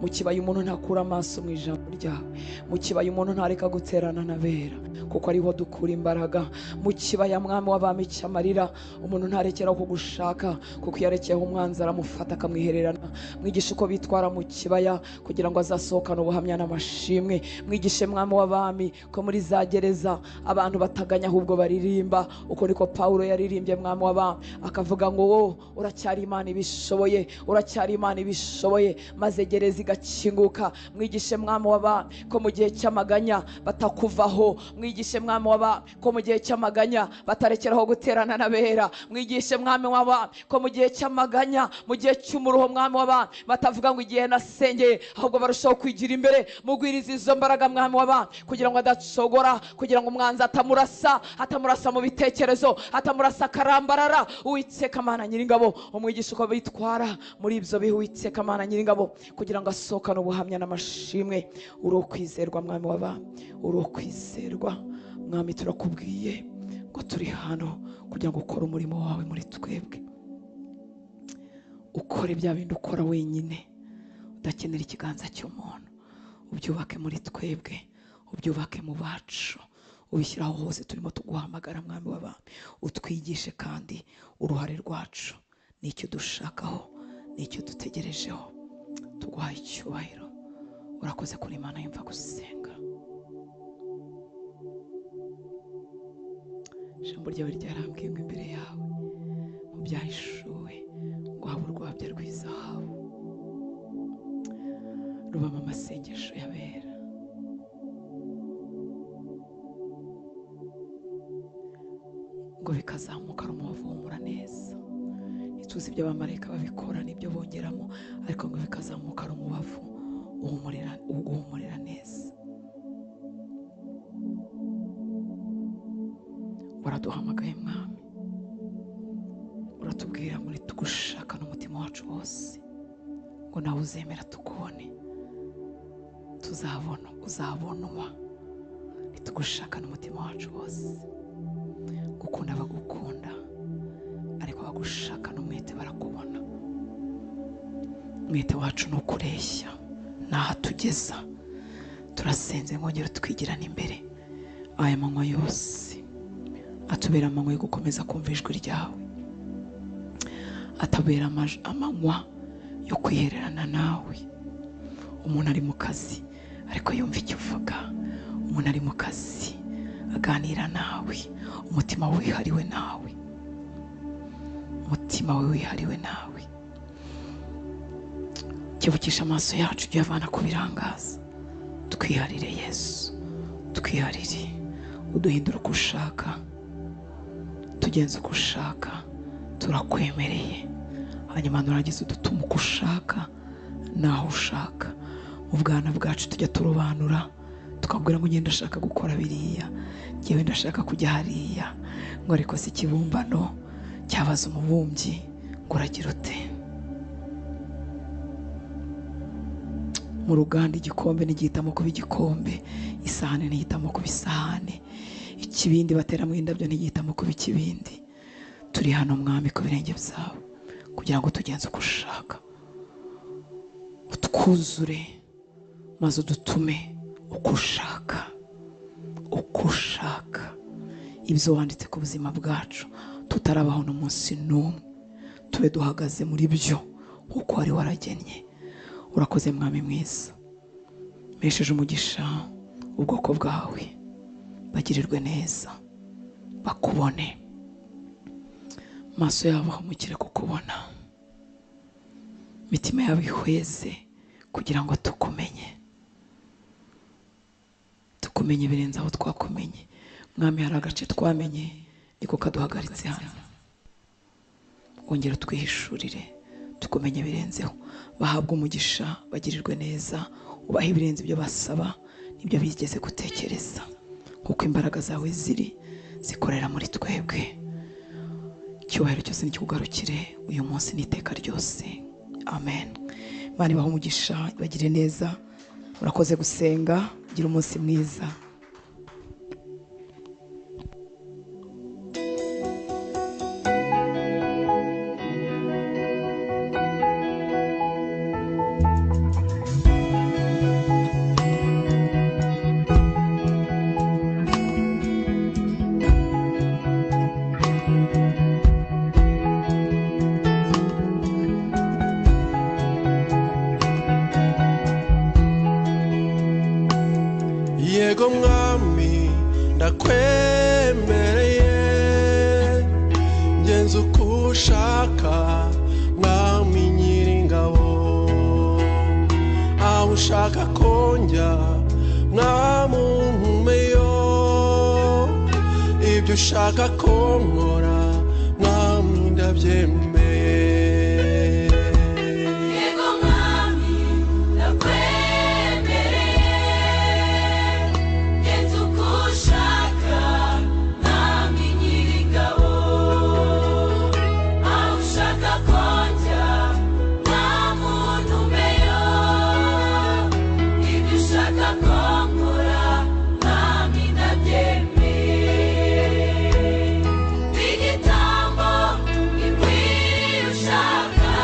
mu kibaya umuntu ntakura amaso mu ijambo ryawe, mu kibaya umuntu ntareka guterana n'abera kuko ariho dukura imbaraga. Mu kibaya Mwami w'abami cy'amarira, umuntu ntarekeraho kugushaka kuko iyo arekeyeho umwanzi aramufata akamwihererana. Mwigishe uko bitwara mu kibaya kugira ngo azasohokane ubuhamya n'amashimwe. Mwigishe Mwami w'abami ko muri za gereza abantu bataganya ahubwo baririmba. Uko niko Pawulo yaririmbye Mwami w'abami, akavuga ngo wo uracyari Imana ibishoboye, uracyari Imana ibishoboye, maze gereza igakinguka. Mwigishe Mwami w'abami ko mu gihe cy'amaganya batakuvaho. Mwigishe Mwami w'abami ko mu gihe cy'amaganya batarekeraho guterana n'abera. Mwigishe Mwami w'abami ko mu gihe cy'amaganya, mu gihe cy'umuruho Mwami w'abami batavuga ngo igihe nasengeye, ahubwo barushaho kwigira imbere. Mugwirize izo mbaraga Mwami w'abami kugira ngo adacogora, kugira ngo umwanzi atamurasa, atamurasa mu bitekerezo, atamurasa akarambarara. Uwiteka Mana Nyiringabo, umwigishe uko bitwara muri ibyo bihe. Uwiteka Mana Nyiringabo, kugira ngo asohokane ubuhamya n'amashimwe. Uri ukwizerwa Mwami w'abami, uri ukwizerwa Mwami. Turakubwiye ngo turi hano kugira ngo ukore umurimo wawe muri twebwe, ukore bya bindi ukora wenyine udakenera ikiganza cy'umuntu. Ubyubake muri twebwe, ubyubake mu bacu, ubishyiraho hose turimo tuguhamagara Mwami w'abami. Utwigishe kandi uruhare rwacu n'icyo dushakaho n'icyo dutegerejeho. Tuguhaye icyubahiro. Urakoze kuri Imana yumva gusenga. Ijambo ryawe ryarambwiye ngo imbere yawe mu byahishuwe ngo habe urwabya rw'izahabu rubamo amasengesho y'abera. Ngo bikazamuka rumubavu uhumura neza. Ntituzi ibyo abamarayika babikora n'ibyo bongeramo, ariko ngo bikazamuka rumubavu uguhumurira neza. Waraduhamagaye Mwami, uratubwira ngo nitugushaka n'umutima wacu wose, ngo nawe uzemera tukubone, tuzabona, uzabonwa. Nitugushaka n'umutima wacu wose. Gukunda bagukunda, ariko bagushaka n'umwete barakubona. Umwete wacu ni ukureshya n'aha tugeza. Turasenze ngongera twigirana imbere aya manywa yose, atubera amanywa yo gukomeza kumva ijwi ryawe, Atabera amanywa yo kwihererana nawe. Umuntu ari mu kazi ariko yumva icyo uvuga. Umuntu ari mu kazi aganira nawe. Umutima we wihariwe nawe. Umutima we wihariwe nawe. Kebukisha amaso yacu uyavana ku birangaza. Twiharire Yesu, twiharire, uduhindura uko ushaka, tugenze uko ushaka, turakwemereye. Hanyuma nurangiza udutuma uko ushaka naho ushaka. Mu bwana bwacu tujya turobanura, tukabwira ngo ngenda ndashaka gukora biriya, ngewe ndashaka kujya hariya, ngo ariko si ikibumbano cyabaza umubumbyi ngo uragira ute? Mu ruganda igikombe ntigihitamo kuba igikombe, isahani ntihitamo kuba isahani, ikibindi bateramo indabyo ntigihitamo kuba ikibindi. Turi hano Mwami ku birenge byawe kugira ngo tugenze uko ushaka, utwuzure maze udutume uko ushaka, uko ushaka. Ibyo wanditse ku buzima bwacu tutarabaho n'umunsi n'umwe, tube duhagaze muri byo nk'uko wari waragennye. Urakoze Mwami mwiza, mpesheje umugisha ubwoko bwawe, bagirirwe neza, bakubone, maso yabo ahumukire kukubona, imitima yabo ihweze kugira ngo tukumenye, tukumenye birenze aho twakumenye. Mwami, hari agace twamenye niko kaduhagaritse hano, wongera twihishurire tukumenye birenzeho. Bahabwe umugisha, bagirirwe neza, ubahe ibirenze ibyo basaba n'ibyo bigeze gutekereza, kuko imbaraga zawe ziri zikorera muri twebwe. Icyubahiro cyose nikikugarukire uyu munsi n'iteka ryose. Amen. Imana ibahe umugisha, ibagire neza. Murakoze gusenga, gira umunsi mwiza. Yego Mwami ndakwemereye, ngenza uko ushaka Mwami nyiringabo, aho ushaka ko njya Mwami untumeyo, ibyo ushaka ko nkora Mwami ndabyemeye. Yego Mwami ndakwemereye, genza uko ushaka Mwami nyiringabo, aho ushaka ko njya Mwami untumeyo, ibyo ushaka ko nkora Mwami ndabyemeye. Igitambo gikwiye ushaka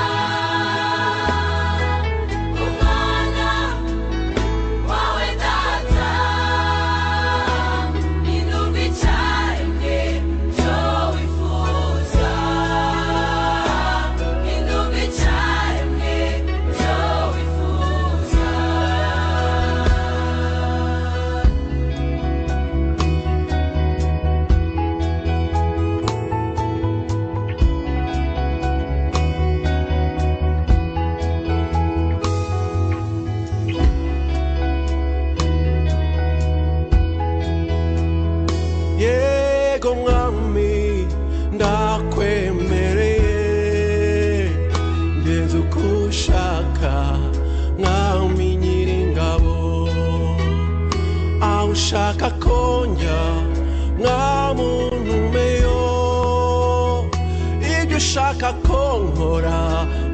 umwana wawe data, indurwe icyaremwe cyo wifuza, indurwe icyaremwe cyo wifuza. Yego Mwami ndakwemereye, ngenza uko ushaka Mwami nyiringabo, aho ushaka ko njya Mwami untumeyo, ibyo ushaka ko nkora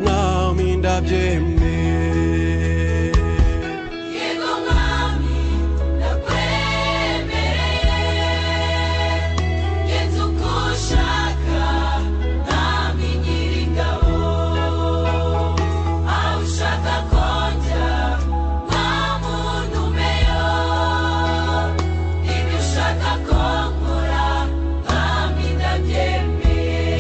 Mwami ndabyemeye. Yego Mwami ndakwemereye, genza uko ushaka Mwami nyiringabo, aho ushaka ko njya Mwami untumeyo, ibyo ushaka ko nkora Mwami ndabyemeye.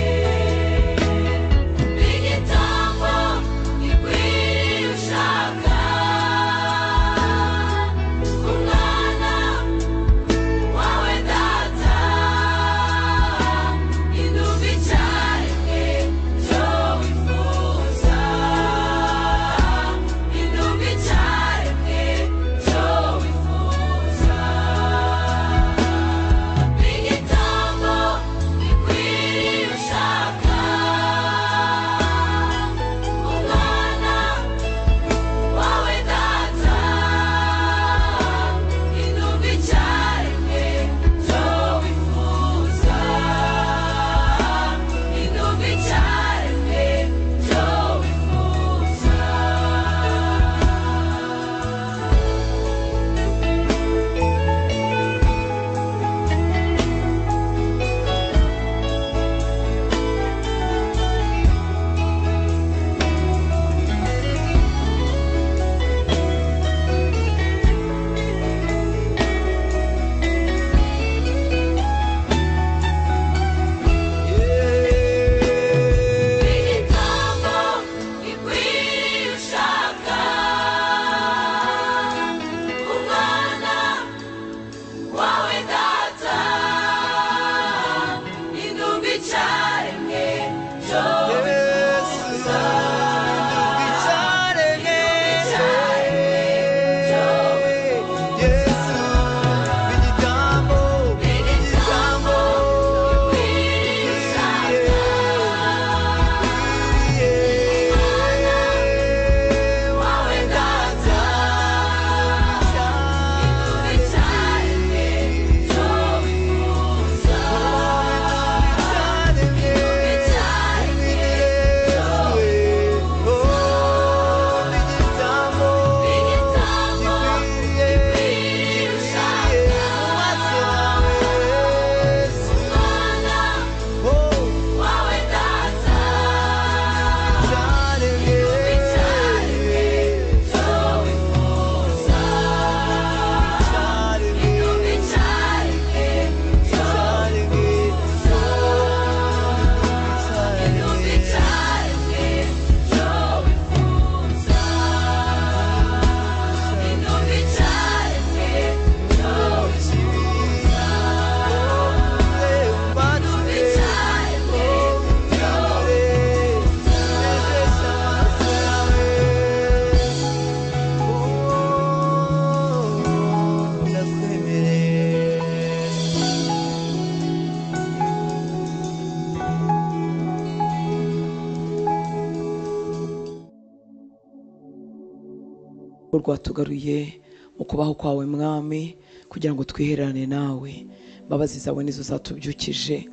Rwatugaruye mu kubaho kwawe Mwami, kugira ngo twihererane nawe. Imbabazi zawe nizo zatubyukije,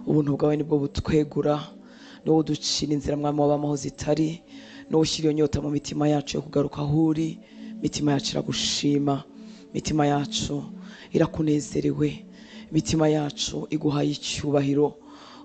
ubuntu bwawe nibwo butwegura, niwo uducira inzira Mwami w'abamaho zitari, niwo ushyira iyo nyota mu mitima yacu yo kugaruka aho uri. Imitima yacu iragushima, imitima yacu irakunezerewe, imitima yacu iguhaye icyubahiro.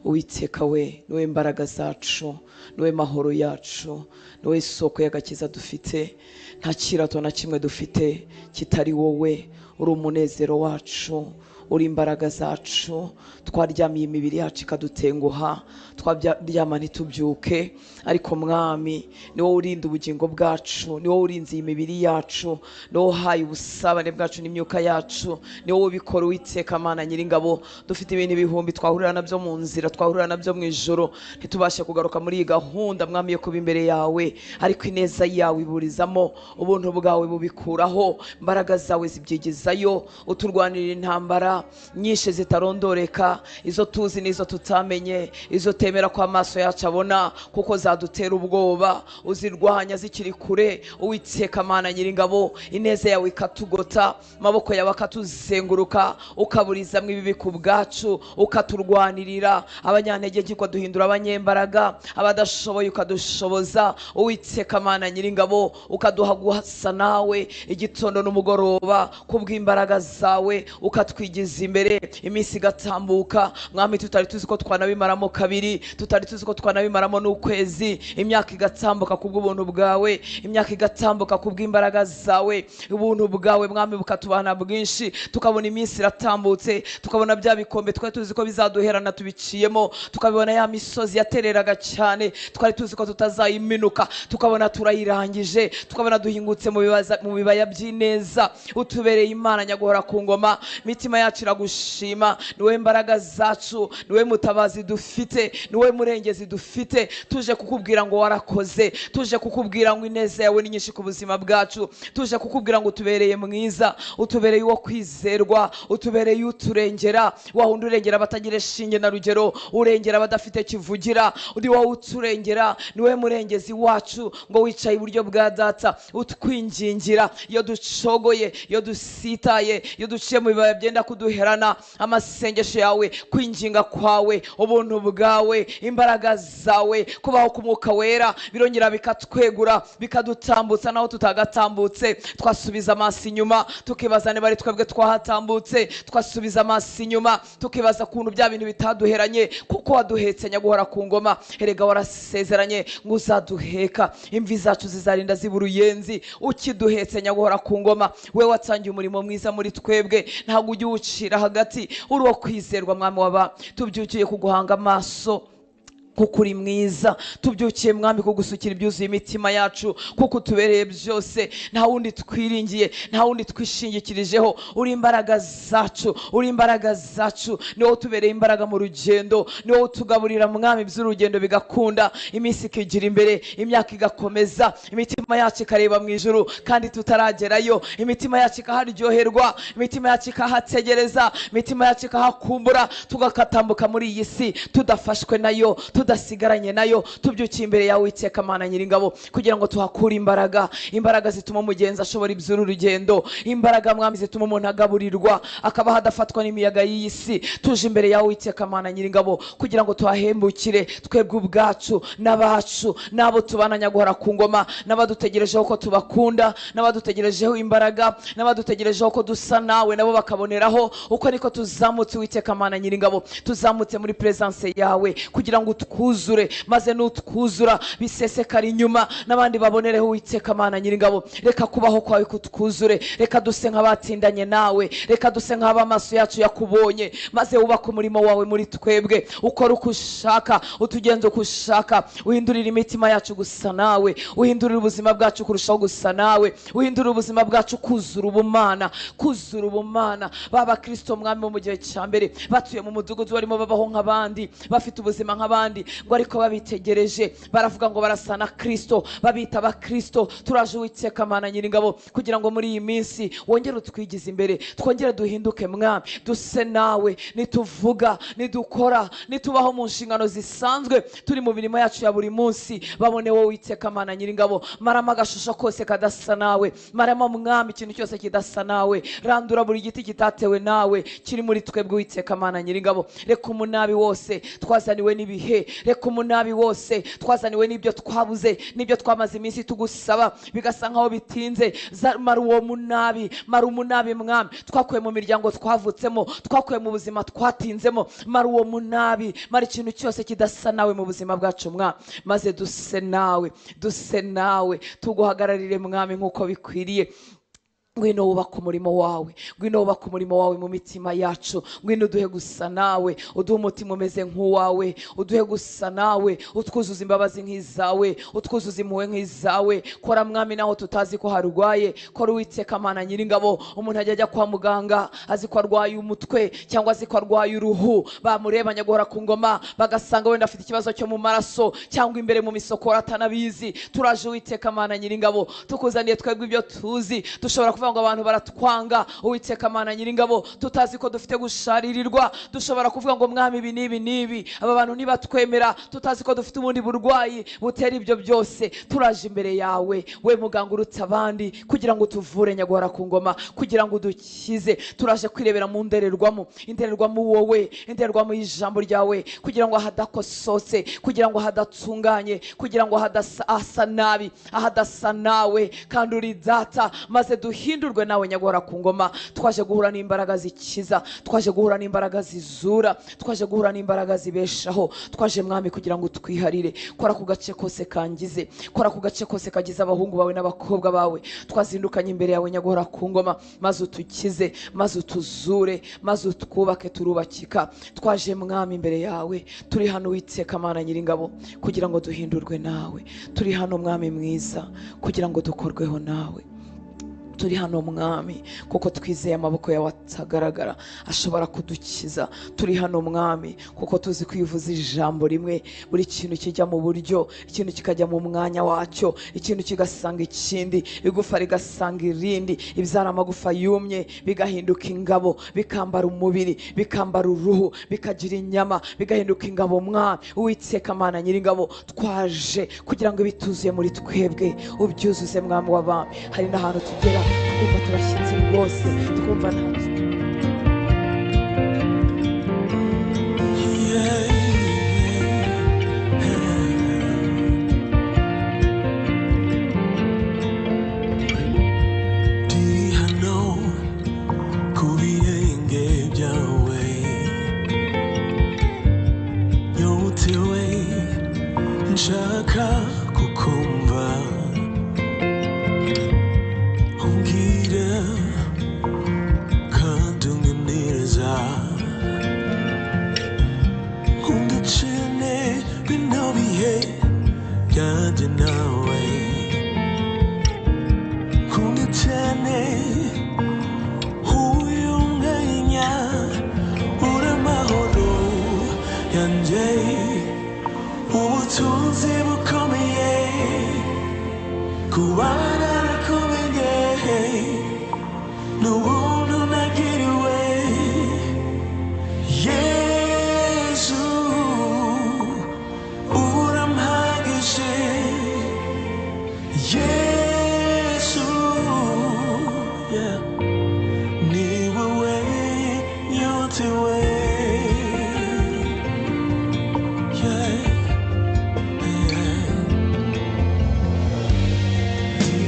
Uwiteka we, niwe mbaraga zacu, niwe mahoro yacu, niwe soko y'agakiza dufite. Nta kirato na kimwe dufite kitari wowe. Uri umunezero wacu, uri imbaraga zacu. Twaryamiye imibiri yacu ikadutenguha, twaryama ntitubyuke, ariko Mwami ni wowe urinda ubugingo bwacu, ni wowe urinze iyi mibiri yacu, ni wowe uhaye ubusabane bwacu n'imyuka yacu, ni wowe ubikora Uwiteka Mana Nyiringabo. Dufite ibintu ibihumbi twahurira nabyo mu nzira, twahurira nabyo mu ijoro, ntitubashe kugaruka muri iyi gahunda Mwami yo kuba imbere yawe, ariko ineza yawe iburizamo, ubuntu bwawe bubikuraho, imbaraga zawe zibyigizayo, uturwanirira intambara nyinshi zitarondoreka, izo tuzi n'izo tutamenye, izo temera ko amaso yacu abona kuko zadutera ubwoba, uzirwanya zikiri kure. Uwiteka Mana Nyiringabo, ineza yawe ikatugota, amaboko yawe akatuzenguruka, ukaburizamo ibibi ku bwacu, ukaturwanirira. Abanyantege nke ukaduhindura abanyembaraga, abadashoboye ukadushoboza. Uwiteka Mana Nyiringabo, ukaduha gusa nawe igitondo n'umugoroba kubw'imbaraga zawe, ukatwigiza imbere, iminsi igatambuka Mwami tutari tuzi ko twanabimaramo kabiri, tutari tuzi ko twanabimaramo n'ukwezi. Imyaka igatambuka kubw'ubuntu bwawe, imyaka igatambuka kubw'imbaraga zawe, ubuntu bwawe Mwami bukatubana bwinshi, tukabona iminsi iratambutse, tukabona bya bikombe twari tuzi ko bizaduherana tubiciyemo, tukabibona ya misozi yatereraga cyane twari tuzi ko tutazayiminuka, tukabona turayirangije, tukabona duhingutse mu bibaya by'ineza. Utubereye Imana nyaguhora ku ngoma, imitima yacu iragushima. Niwe mbaraga zacu, niwe mutabazi dufite, niwe murengezi dufite. Tuje kukubwira ngo warakoze, tuje kukubwira ngo ineza yawe ni nyinshi ku buzima bwacu, tuje kukubwira ngo utubereye mwiza, utubereye uwo kwizerwa, utubereye uturengera, wawundi urengera abatagira shinge na rugero, urengera abadafite kivugira, uri wowe uturengera, niwe murengezi wacu. Ngo wicaye iburyo bwa Data utwingingira iyo ducogoye, iyo dusitaye, iyo duciye mu bibaya byenda kuduherana. Amasengesho yawe, kwinginga kwawe, ubuntu bwawe, imbaraga zawe, kubaho k'Umwuka Wera birongera bikatwegura, bikadutambutsa naho tutagatambutse. Twasubiza amaso inyuma tukibaza niba ari twebwe twahatambutse, twasubiza amaso inyuma tukibaza ukuntu bya bintu bitaduheranye, kuko waduhetse nyaguhora ku ngoma. Erega warasezeranye ngo uzaduheka, imvi zacu zizarinda ziba uruyenzi ukiduhetse nyaguhora ku ngoma. We watangiye umurimo mwiza muri twebwe, ntabwo ujya uwucira hagati, uri uwo kwizerwa Mwami waba. Tubyukiye kuguhanga amaso kuko uri mwiza, tubyukiye Mwami kugusukira ibyuzuye imitima yacu, kuko utubereye byose. Nta wundi twiringiye, nta wundi twishingikirijeho, uri imbaraga zacu, uri imbaraga zacu. Ni wowe utubereye imbaraga mu rugendo, ni wowe utugaburira Mwami by'urugendo bigakunda, iminsi ikigira imbere, imyaka igakomeza, imitima yacu ikareba mu ijuru kandi tutaragerayo, imitima yacu ikaharyoherwa, imitima yacu ikahategereza, imitima yacu ikahakumbura, tugakatambuka muri iyi si tudafashwe nayo, tudasigaranye nayo. Tubyukiye imbere yawe Uwiteka Mana Nyiringabo, kugira ngo tuhakure imbaraga, imbaraga zituma umugenzi ashobora iby'uru rugendo, imbaraga Mwami zituma umuntu agaburirwa akaba hadafatwa n'imiyaga y'iyi si. Tuje imbere yawe Uwiteka Mana Nyiringabo, kugira ngo tuhahembukire twebwe ubwacu n'abacu n'abo tubana nyaguhora ku ngoma, n'abadutegerejeho ko tubakunda, n'abadutegerejeho imbaraga, n'abadutegerejeho ko dusa nawe nabo bakaboneraho. Uko niko tuzamutse Uwiteka Mana Nyiringabo, tuzamutse muri presence yawe kugira ngo utwuzure, maze nutwuzura bisesekara inyuma n'abandi babonereho Uwiteka Mana Nyiringabo. Reka kubaho kwawe kutwuzure, reka duse nk'abatindanye nawe, reka duse nk'abamaso yacu yakubonye, maze wubake umurimo wawe muri twebwe, ukore uko ushaka, utugenze uko ushaka, uhindurire imitima yacu gusa nawe, uhindurire ubuzima bwacu kurushaho gusa nawe, uhindurire ubuzima bwacu kuzura ubumana, kuzura ubumana. Baba Kristo Mwami bo mu gihe cya mbere batuye mu mudugudu barimo babaho nk'abandi, bafite ubuzima nk'abandi, Ngo ariko babitegereje baravuga ngo barasa na Kristo, babita abakristo. Turaje Uwiteka Mana Nyiringabo kugira ngo muri iyi minsi wongere utwigize imbere, twongere duhinduke mwami, duse nawe. Nituvuga, nidukora, nitubaho mu nshingano zisanzwe, turi mu mirimo yacu ya buri munsi, babone wowe Uwiteka Mana Nyiringabo. Maramo agashusho kose kadasa nawe, maramo mwami ikintu cyose kidasa nawe, randura buri giti kitatewe nawe kiri muri twebwe Uwiteka Mana Nyiringabo. Reka umunabi wose twazaniwe n'ibihe, reka umunabi wose twazaniwe n'ibyo twabuze, n'ibyo twamaze iminsi tugusaba bigasa nkaho bitinze. Mara uwo munabi, mara umunabi mwami twakuye mu miryango twavutsemo, twakuye mu buzima twatinzemo. Mara uwo munabi, mara ikintu cyose kidasa nawe mu buzima bwacu mwami, maze duse nawe, duse nawe, tuguhagararire mwami nk'uko bikwiriye. Ngwino wubaka umurimo wawe, ngwino wubaka umurimo wawe mu mitima yacu, ngwino uduhe gusa nawe, uduhe umutima umeze nk'uwawe, uduhe gusa nawe, utwuzuze imbabazi nk'izawe, utwuzuze impuhwe nk'izawe. Kora mwami naho tutazi ko harwaye, kora Uwiteka Mana Nyiringabo. Umuntu ajya ajya kwa muganga azi ko arwaye umutwe cyangwa azi ko arwaye uruhu, bamureba nyagora ku ngoma bagasanga wenda afite ikibazo cyo mu maraso cyangwa imbere mu misokoro atanabizi. Turaje Uwiteka Mana Nyiringabo, tukuzaniye twebwe ibyo tuzi. Dushobora kuvuga ngo abantu baratwanga Uwiteka Mana Nyiringabo, tutazi ko dufite gusharirirwa. Dushobora kuvuga ngo mwami ibi n'ibi n'ibi, aba bantu ntibatwemera, tutazi ko dufite ubundi burwayi butera ibyo byose. Turaje imbere yawe we muganga urutse abandi, kugira ngo utuvure nyagora ku ngoma, kugira ngo udukize. Turaje kwirebera mu ndorerwamo, indorerwamo wowe, indorerwamo y'ijambo ryawe, kugira ngo ahadakosotse, kugira ngo ahadatunganye, kugira ngo ahadasa nabi, ahadasa nawe kandi uri data, maze duhindurwe nawe nyagora ku ngoma. Twaje guhura n'imbaraga zikiza, twaje guhura n'imbaraga zizura, twaje guhura n'imbaraga zibeshaho. Twaje mwami kugira ngo twiharire. Kora ku gace kose kangize, kora ku gace kose kagize abahungu bawe n'abakobwa bawe. Twazindukanye imbere yawe nyagora ku ngoma, maze utukize, maze utuzure, maze utwubake turubakika. Twaje mwami imbere yawe, turi hano Uwiteka Mana Nyiringabo kugira ngo duhindurwe nawe. Turi hano mwami mwiza kugira ngo dukorweho nawe. Turi hano mwami kuko twizeye amaboko yawe atagaragara ashobora kudukiza. Turi hano mwami kuko tuzi kwivuza ijambo rimwe, buri kintu kijya mu buryo, ikintu kikajya mu mwanya wacyo, ikintu kigasanga ikindi, igufa rigasanga irindi, ibyara amagufa yumye bigahinduka ingabo, bikambara umubiri, bikambara uruhu, bikagira inyama, bigahinduka ingabo mwami Uwiteka Mana Nyiringabo. Twaje kugira ngo ibituzuye muri twebwe ubyuzuze mwami w'abami. Hari n'ahantu tugera twumva turashyitse rwose, twumva nta Ndi hano ku birenge byawe, nyotewe nshaka kukumva, umbwira kandi unganiriza, undacane bino bihe byanjye nawe, undacane uyu mwanya uri amahoro yanjye, ubutunzi bukomeye kuba narakumenye n'ubuntu nagiriwe. Yesu urampagije, Yesu yeah. Ni wowe nyotewe, yeah, yeah. Ndi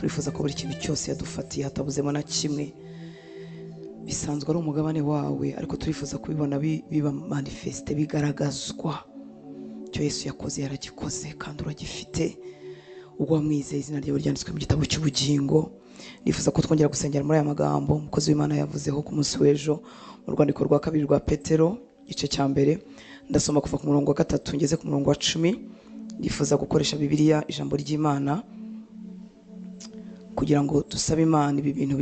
Turifuza ko buri kintu cyose yadufatiye hatabuzemo na kimwe, bisanzwe ari umugabane wawe, ariko turifuza kubibona biba manifeste, bigaragazwa. Icyo Yesu yakoze yaragikoze kandi uragifite. Ubwo wamwizeye izina ryawe ryanditswe mu gitabo cy'ubugingo. Nifuza ko twongera gusengera muri aya magambo umukozi w'Imana yavuzeho ku munsi w'ejo mu rwandiko rwa kabiri rwa Petero igice cya mbere. Ndasoma kuva ku murongo wa 3 ngeze ku murongo wa 10. Nifuza gukoresha Bibiliya, ijambo ry'Imana, kugira ngo dusabe Imana ibi bintu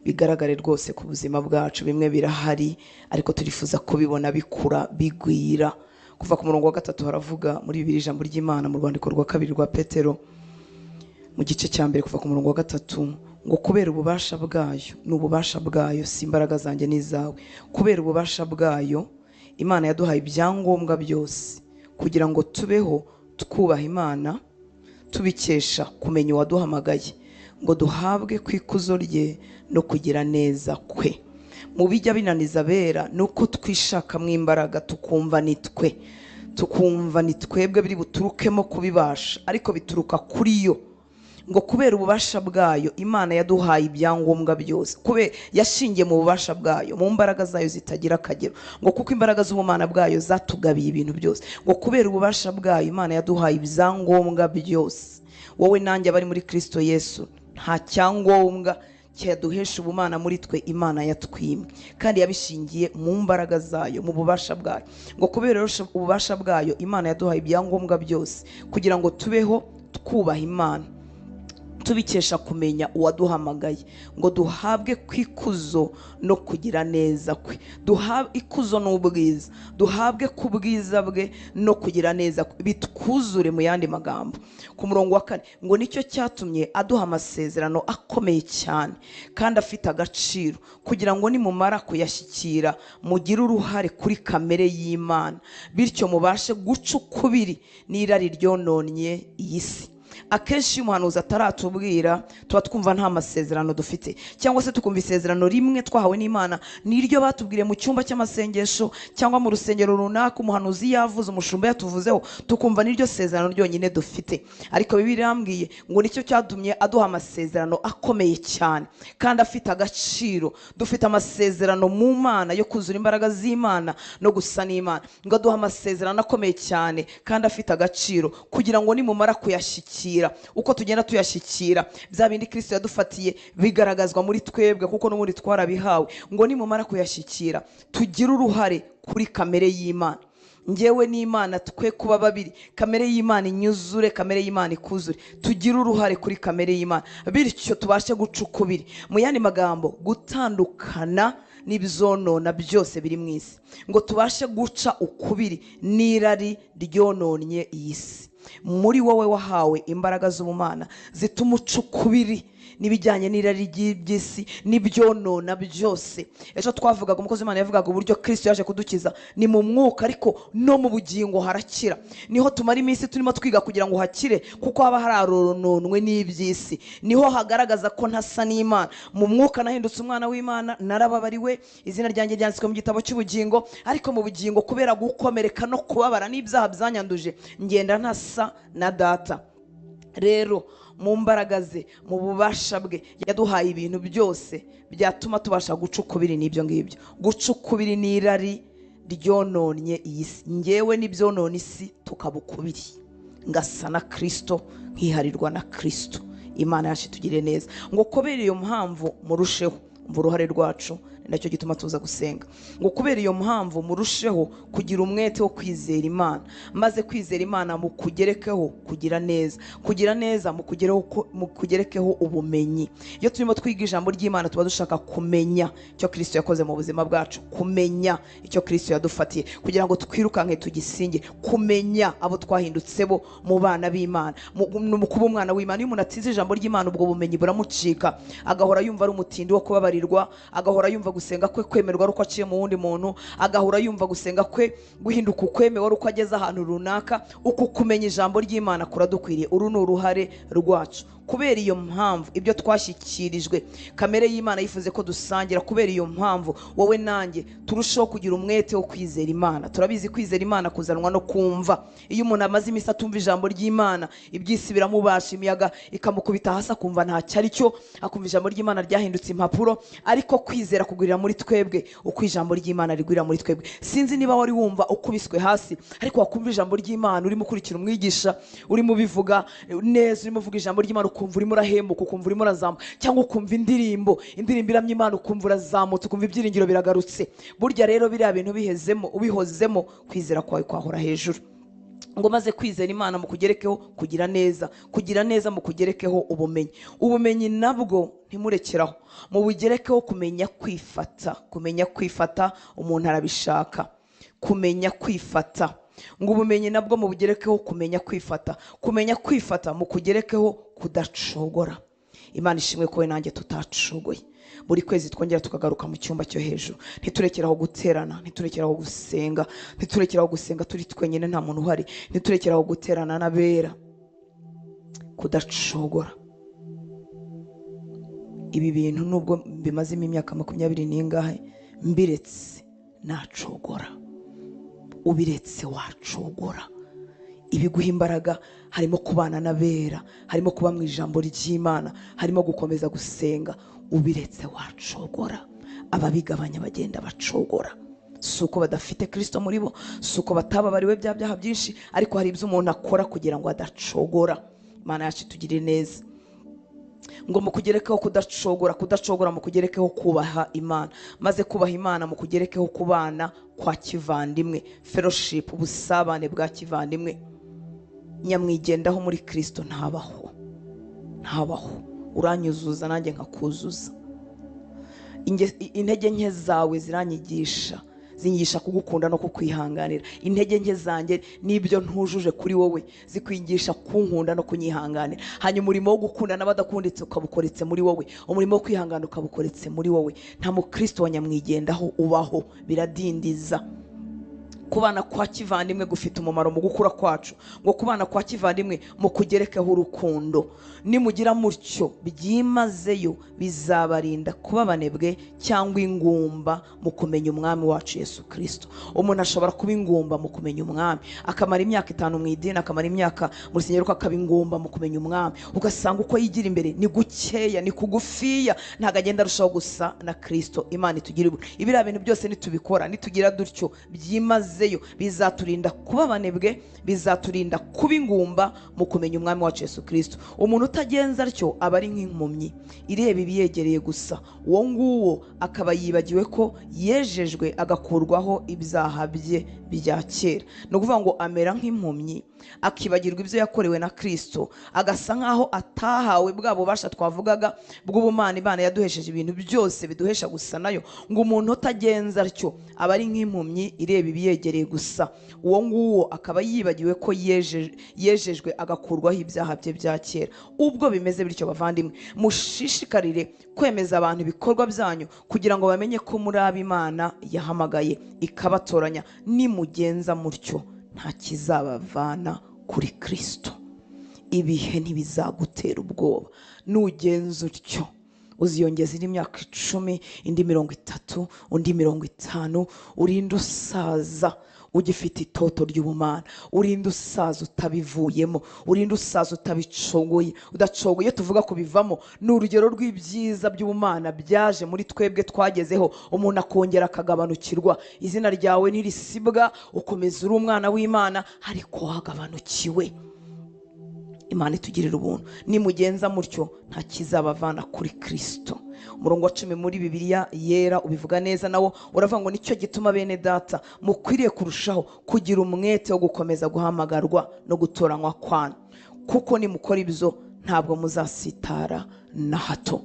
bigaragare rwose ku buzima bwacu. Bimwe birahari ariko turifuza kubibona bikura bigwira. Kuva ku murongo wa 3 haravuga muri Bibiliya ijambo ry'Imana mu rwandiko rwa kabiri rwa Petero mu gice cya mbere kuva ku murongo wa 3 ngo kubera ububasha bwayo, ni ububasha bwayo, si imbaraga zanjye n'izawe, kubera ububasha bwayo Imana yaduhaye ibyangombwa byose kugira ngo tubeho twubaha Imana, tubikesha kumenya uwaduhamagaye, ngo duhabwe ku ikuzo rye no kugira neza kwe. Mu bijya binaniza abera ni uko twishakamo imbaraga, tukumva ni twe, tukumva ni twebwe biri buturukemo kubibasha, ariko bituruka kuri yo. Ngo kubera ububasha bwayo Imana yaduhaye ibyangombwa byose, kubera yashingiye mu bubasha bwayo, mu mbaraga zayo zitagira akagero, ngo kuko imbaraga z'ubumana bwayo zatugabiye ibintu byose. Ngo kubera ububasha bwayo Imana yaduhaye ibyangombwa byose. Wowe nanjye abari muri Kristo Yesu, nta cyangombwa cyaduhesha ubumana muri twe Imana yatwimwe, kandi yabishingiye mu mbaraga zayo, mu bubasha bwayo. Ngo kubera ububasha bwayo Imana yaduhaye ibyangombwa byose kugira ngo tubeho twubaha Imana, tubikesha kumenya uwaduhamagaye, ngo duhabwe ku ikuzo no kugira neza kwe. Duhabwe ikuzo n'ubwiza, duhabwe ku bwiza bwe no kugira neza kwe, bitwuzure. Mu yandi magambo ku murongo wa 4 ngo nicyo cyatumye aduha amasezerano akomeye cyane kandi afite agaciro, kugira ngo nimumara kuyashyikira mugire uruhare kuri kamere y'Imana, bityo mubashe guca ukubiri n'irari ryononnye iyi si. Akenshi iyo umuhanuzi ataratubwira tuba twumva nta masezerano dufite, cyangwa se tukumva isezerano rimwe twahawe n'Imana niryo batubwiriye mu cyumba cy'amasengesho cyangwa mu rusengero runaka, umuhanuzi yavuze, umushumba yatuvuzeho, tukumva niryo sezerano ryonyine dufite. Ariko Bibiliya irambwiye ngo nicyo cyatumye aduha amasezerano akomeye cyane kandi afite agaciro. Dufite amasezerano mu Mana yo kuzura imbaraga z'Imana no gusa n'Imana. Ngo aduha amasezerano akomeye cyane kandi afite agaciro, kugira ngo nimumara kuyashyikira, uko tugenda tuyashyikira bya bindi Kristo yadufatiye bigaragazwa muri twebwe, kuko n'ubundi twarabihawe. Ngo nimumara kuyashyikira tugire uruhare kuri kamere y'Imana. Njyewe n'Imana twe kuba babiri, kamere y'Imana inyuzure, kamere y'Imana ikuzure, tugire uruhare kuri kamere y'Imana, bityo tubashe guca ukubiri. Mu yandi magambo, gutandukana n'ibyonona byose biri mu isi, ngo tubashe guca ukubiri n'irari ryononnye iyi si. Muri wowe wahawe imbaraga z'ubumana zituma uca ukubiri n'ibijyanye n'irari ry'iby'isi n'ibyonona byose. Ejo twavugaga, umukozi w'Imana yavugaga uburyo Kristo yaje kudukiza ni mu mwuka, ariko no mu bugingo harakira. Niho tumara iminsi turimo twiga kugira ngo hakire, kuko haba hararononwe n'iby'isi. Niho hagaragaza ko ntasa n'Imana. Mu mwuka nahindutse umwana w'Imana, narababariwe, izina ryanjye ryanditswe mu gitabo cy'ubugingo, ariko mu bugingo kubera gukomereka no kubabara n'ibyaha byanyanduje, ngenda ntasa na data. Rero mu mbaraga ze, mu bubasha bwe, yaduhaye ibintu byose byatuma tubasha guca ukubiri n'ibyo ngibyo, guca ukubiri n'irari ryononnye iyi si. Njyewe n'ibyonona isi tukaba ukubiri, ngasa na Kristo, nkiharirwa na Kristo. Imana yacu itugirire neza. Ngo kubera iyo mpamvu murusheho, umva uruhare rwacu, nacyo gituma tuza gusenga. Ngo kubera iyo mpamvu murusheho kugira umwete wo kwizera Imana, maze kwizera Imana mukugerekeho kugira neza, kugira neza mukugerekeho ubumenyi. Iyo turimo twiga ijambo ry'Imana tuba dushaka kumenya icyo Kristo yakoze mu buzima bwacu, kumenya icyo Kristo yadufatiye kugira ngo twirukanke tugisinge, kumenya abo twahindutse bo mu bana b'Imana, mu kuba umwana w'Imana. Iyo umuntu atize ijambo ry'Imana ubwo bumenyi buramucika, agahora yumva ari umutindi wo kubabarirwa, agahora yumva gusenga kwe kwemerwa ari uko aciye mu wundi muntu, agahora yumva gusenga kwe guhinduka ukwemewe ari uko ageze ahantu runaka. Uku kumenya ijambo ry'Imana kuradukwiriye. Uru ni uruhare rwacu. Kubera iyo mpamvu ibyo twashyikirijwe, kamere y'Imana yifuze ko dusangira. Kubera iyo mpamvu wowe nanjye turushaho kugira umwete wo kwizera Imana. Turabizi, kwizera Imana kuzanwa no kumva. Iyo umuntu amaze iminsi atumva ijambo ry'Imana, iby'isi biramubasha, imiyaga ikamukubita hasi, akumva ntacyo ari cyo, akumva ijambo ry'Imana ryahindutse impapuro. Ariko kwizera kugwirira muri twebwe uko ijambo ry'Imana rigwirira muri twebwe. Sinzi niba wari wumva ukubiswe hasi, ariko wakumva ijambo ry'Imana urimo ukurikira umwigisha, urimo ubivuga neza, urimo uvuga ijambo ry'Imana, ukumva urimo urahemuka, ukumva urimo urazamuka, cyangwa ukumva indirimbo iramya Imana, ukumva urazamutse, ukumva ibyiringiro biragarutse. Burya rero biriya bintu bihezemo, ubihozemo, kwizera kwawe kwahora hejuru. Ngo maze kwizera Imana mukugerekeho kugira neza, kugira neza mukugerekeho ubumenyi, ubumenyi nabwo ntimurekeraho, mubugerekeho kumenya kwifata. Kumenya kwifata umuntu arabishaka, kumenya kwifata. Ngo ubumenyi nabwo mubugerekeho kumenya kwifata, kumenya kwifata mukugerekeho kudacogora. Imana ishimwe ko we nanjye tutacogoye. Buri kwezi twongera tukagaruka mu cyumba cyo hejuru. Ntiturekeraho guterana, ntiturekeraho gusenga, ntiturekeraho gusenga turi twenyine nta muntu uhari, ntiturekeraho guterana n'abera. Kudacogora. Ibi bintu nubwo bimazemo imyaka 20 mbiretse nacogora. Ubiretse wacogora. Ibiguha imbaraga harimo kubana n'abera, harimo kuba mu ijambo ry'Imana, harimo gukomeza gusenga. Ubiretse wacogora. Ababigabanya bagenda bacogora. Si uko badafite Kristo muri bo, si uko batababariwe bya byaha byinshi, ariko hari ibyo umuntu akora kugira ngo adacogora. Imana yacu itugirire neza. Ngo mukugerekeho kudacogora, kudacogora mukugerekeho kubaha Imana, maze kubaha Imana mukugerekeho kubana kwa kivandimwe, fellowship, ubusabane bwa kivandimwe. Nyamwigendaho muri Kristo ntabaho, ntabaho. Uranyuzuza nanjye nkakuzuza. Intege nke zawe ziranyigisha, zinyigisha kugukunda no kukwihanganira. Intege nke zanjye n'ibyo ntujuje kuri wowe zikwigisha kunkunda no kunyihanganira. Hanyuma umurimo wo gukunda n'abadakunditse ukabukoretse muri wowe, umurimo wo kwihangana ukabukoretse muri wowe. Nta mukristo wa nyamwigendaho ubaho, biradindiza. Kubana kwa kivandimwe gufite umumaro mu gukura kwacu. Ngo kubana kwa kivandimwe mukugerekeho urukundo. Nimugira mutyo byimazeyo bizabarinda kuba abanebwe cyangwa ingumba mu kumenya umwami wacu Yesu Kristo. Umuntu ashobora kuba ingumba mu kumenya umwami, akamara imyaka 5 mu idini, akamara imyaka mu rusengero, akaba ingumba mu kumenya umwami. Ugasanga uko yigira imbere ni gukeya, ni kugufiya, ntabwo agenda arushaho gusa na Kristo. Imana itugire ibiriya bintu byose nitubikora, nitugira dutyo byimaze bizaturinda kuba abanebwe, bizaturinda kuba ingumba mu kumenya umwami wacu Yesu Kristo. Umuntu utagenza atyo aba ari nk'impumyi ireba ibiyegereye gusa. Uwo nguwo akaba yibagiwe ko yejejwe agakurwaho ibyaha bye bya kera. Ni ukuvuga ngo amera nk'impumyi, akibagirwa ibyo yakorewe na Kristo, agasa nkaho atahawe bwa bubasha twavugaga bw'ubumana Imana yaduhesheje ibintu byose biduhesha gusa nayo. Ngo umuntu utagenza atyo aba ari nk'impumyi ireba ibiyegereye gusa. Uwo nguwo akaba yibagiwe ko yejejwe agakurwaho ibyaha bye bya kera. Ubwo bimeze bityo bavandimwe, mushishikarire kwemeza abantu ibikorwa byanyu kugira ngo bamenye ko muri ab'Imana yahamagaye ikabatoranya. Nimugenza mutyo nta kizabavana kuri Kristo. Ibihe ntibizagutera ubwoba. Nugenza utyo uziyongeza indi myaka 10, indi 30, undi 50, urinde usaza ugifite itoto ry'ubumana, urinde usaza utabivuyemo, urinde usaza utabicogoye, udacogoye. Tuvuga kubivamo ni urugero rw'ibyiza by'ubumana byaje muri twebwe twagezeho, umuntu akongera akagabanukirwa. Izina ryawe ntirisibwa, ukomeza uri umwana w'Imana ariko wagabanukiwe. Imana itugirira ubuntu. Nimugenza mutyo nta kizabavana kuri Kristo. Umurongo wa 10 muri Bibiliya yera ubivuga neza nawo, uravuga ngo nicyo gituma bene data mukwiriye kurushaho kugira umwete wo gukomeza guhamagarwa no gutoranywa kwanyu, kuko nimukora ibyo ntabwo muzasitara na hato.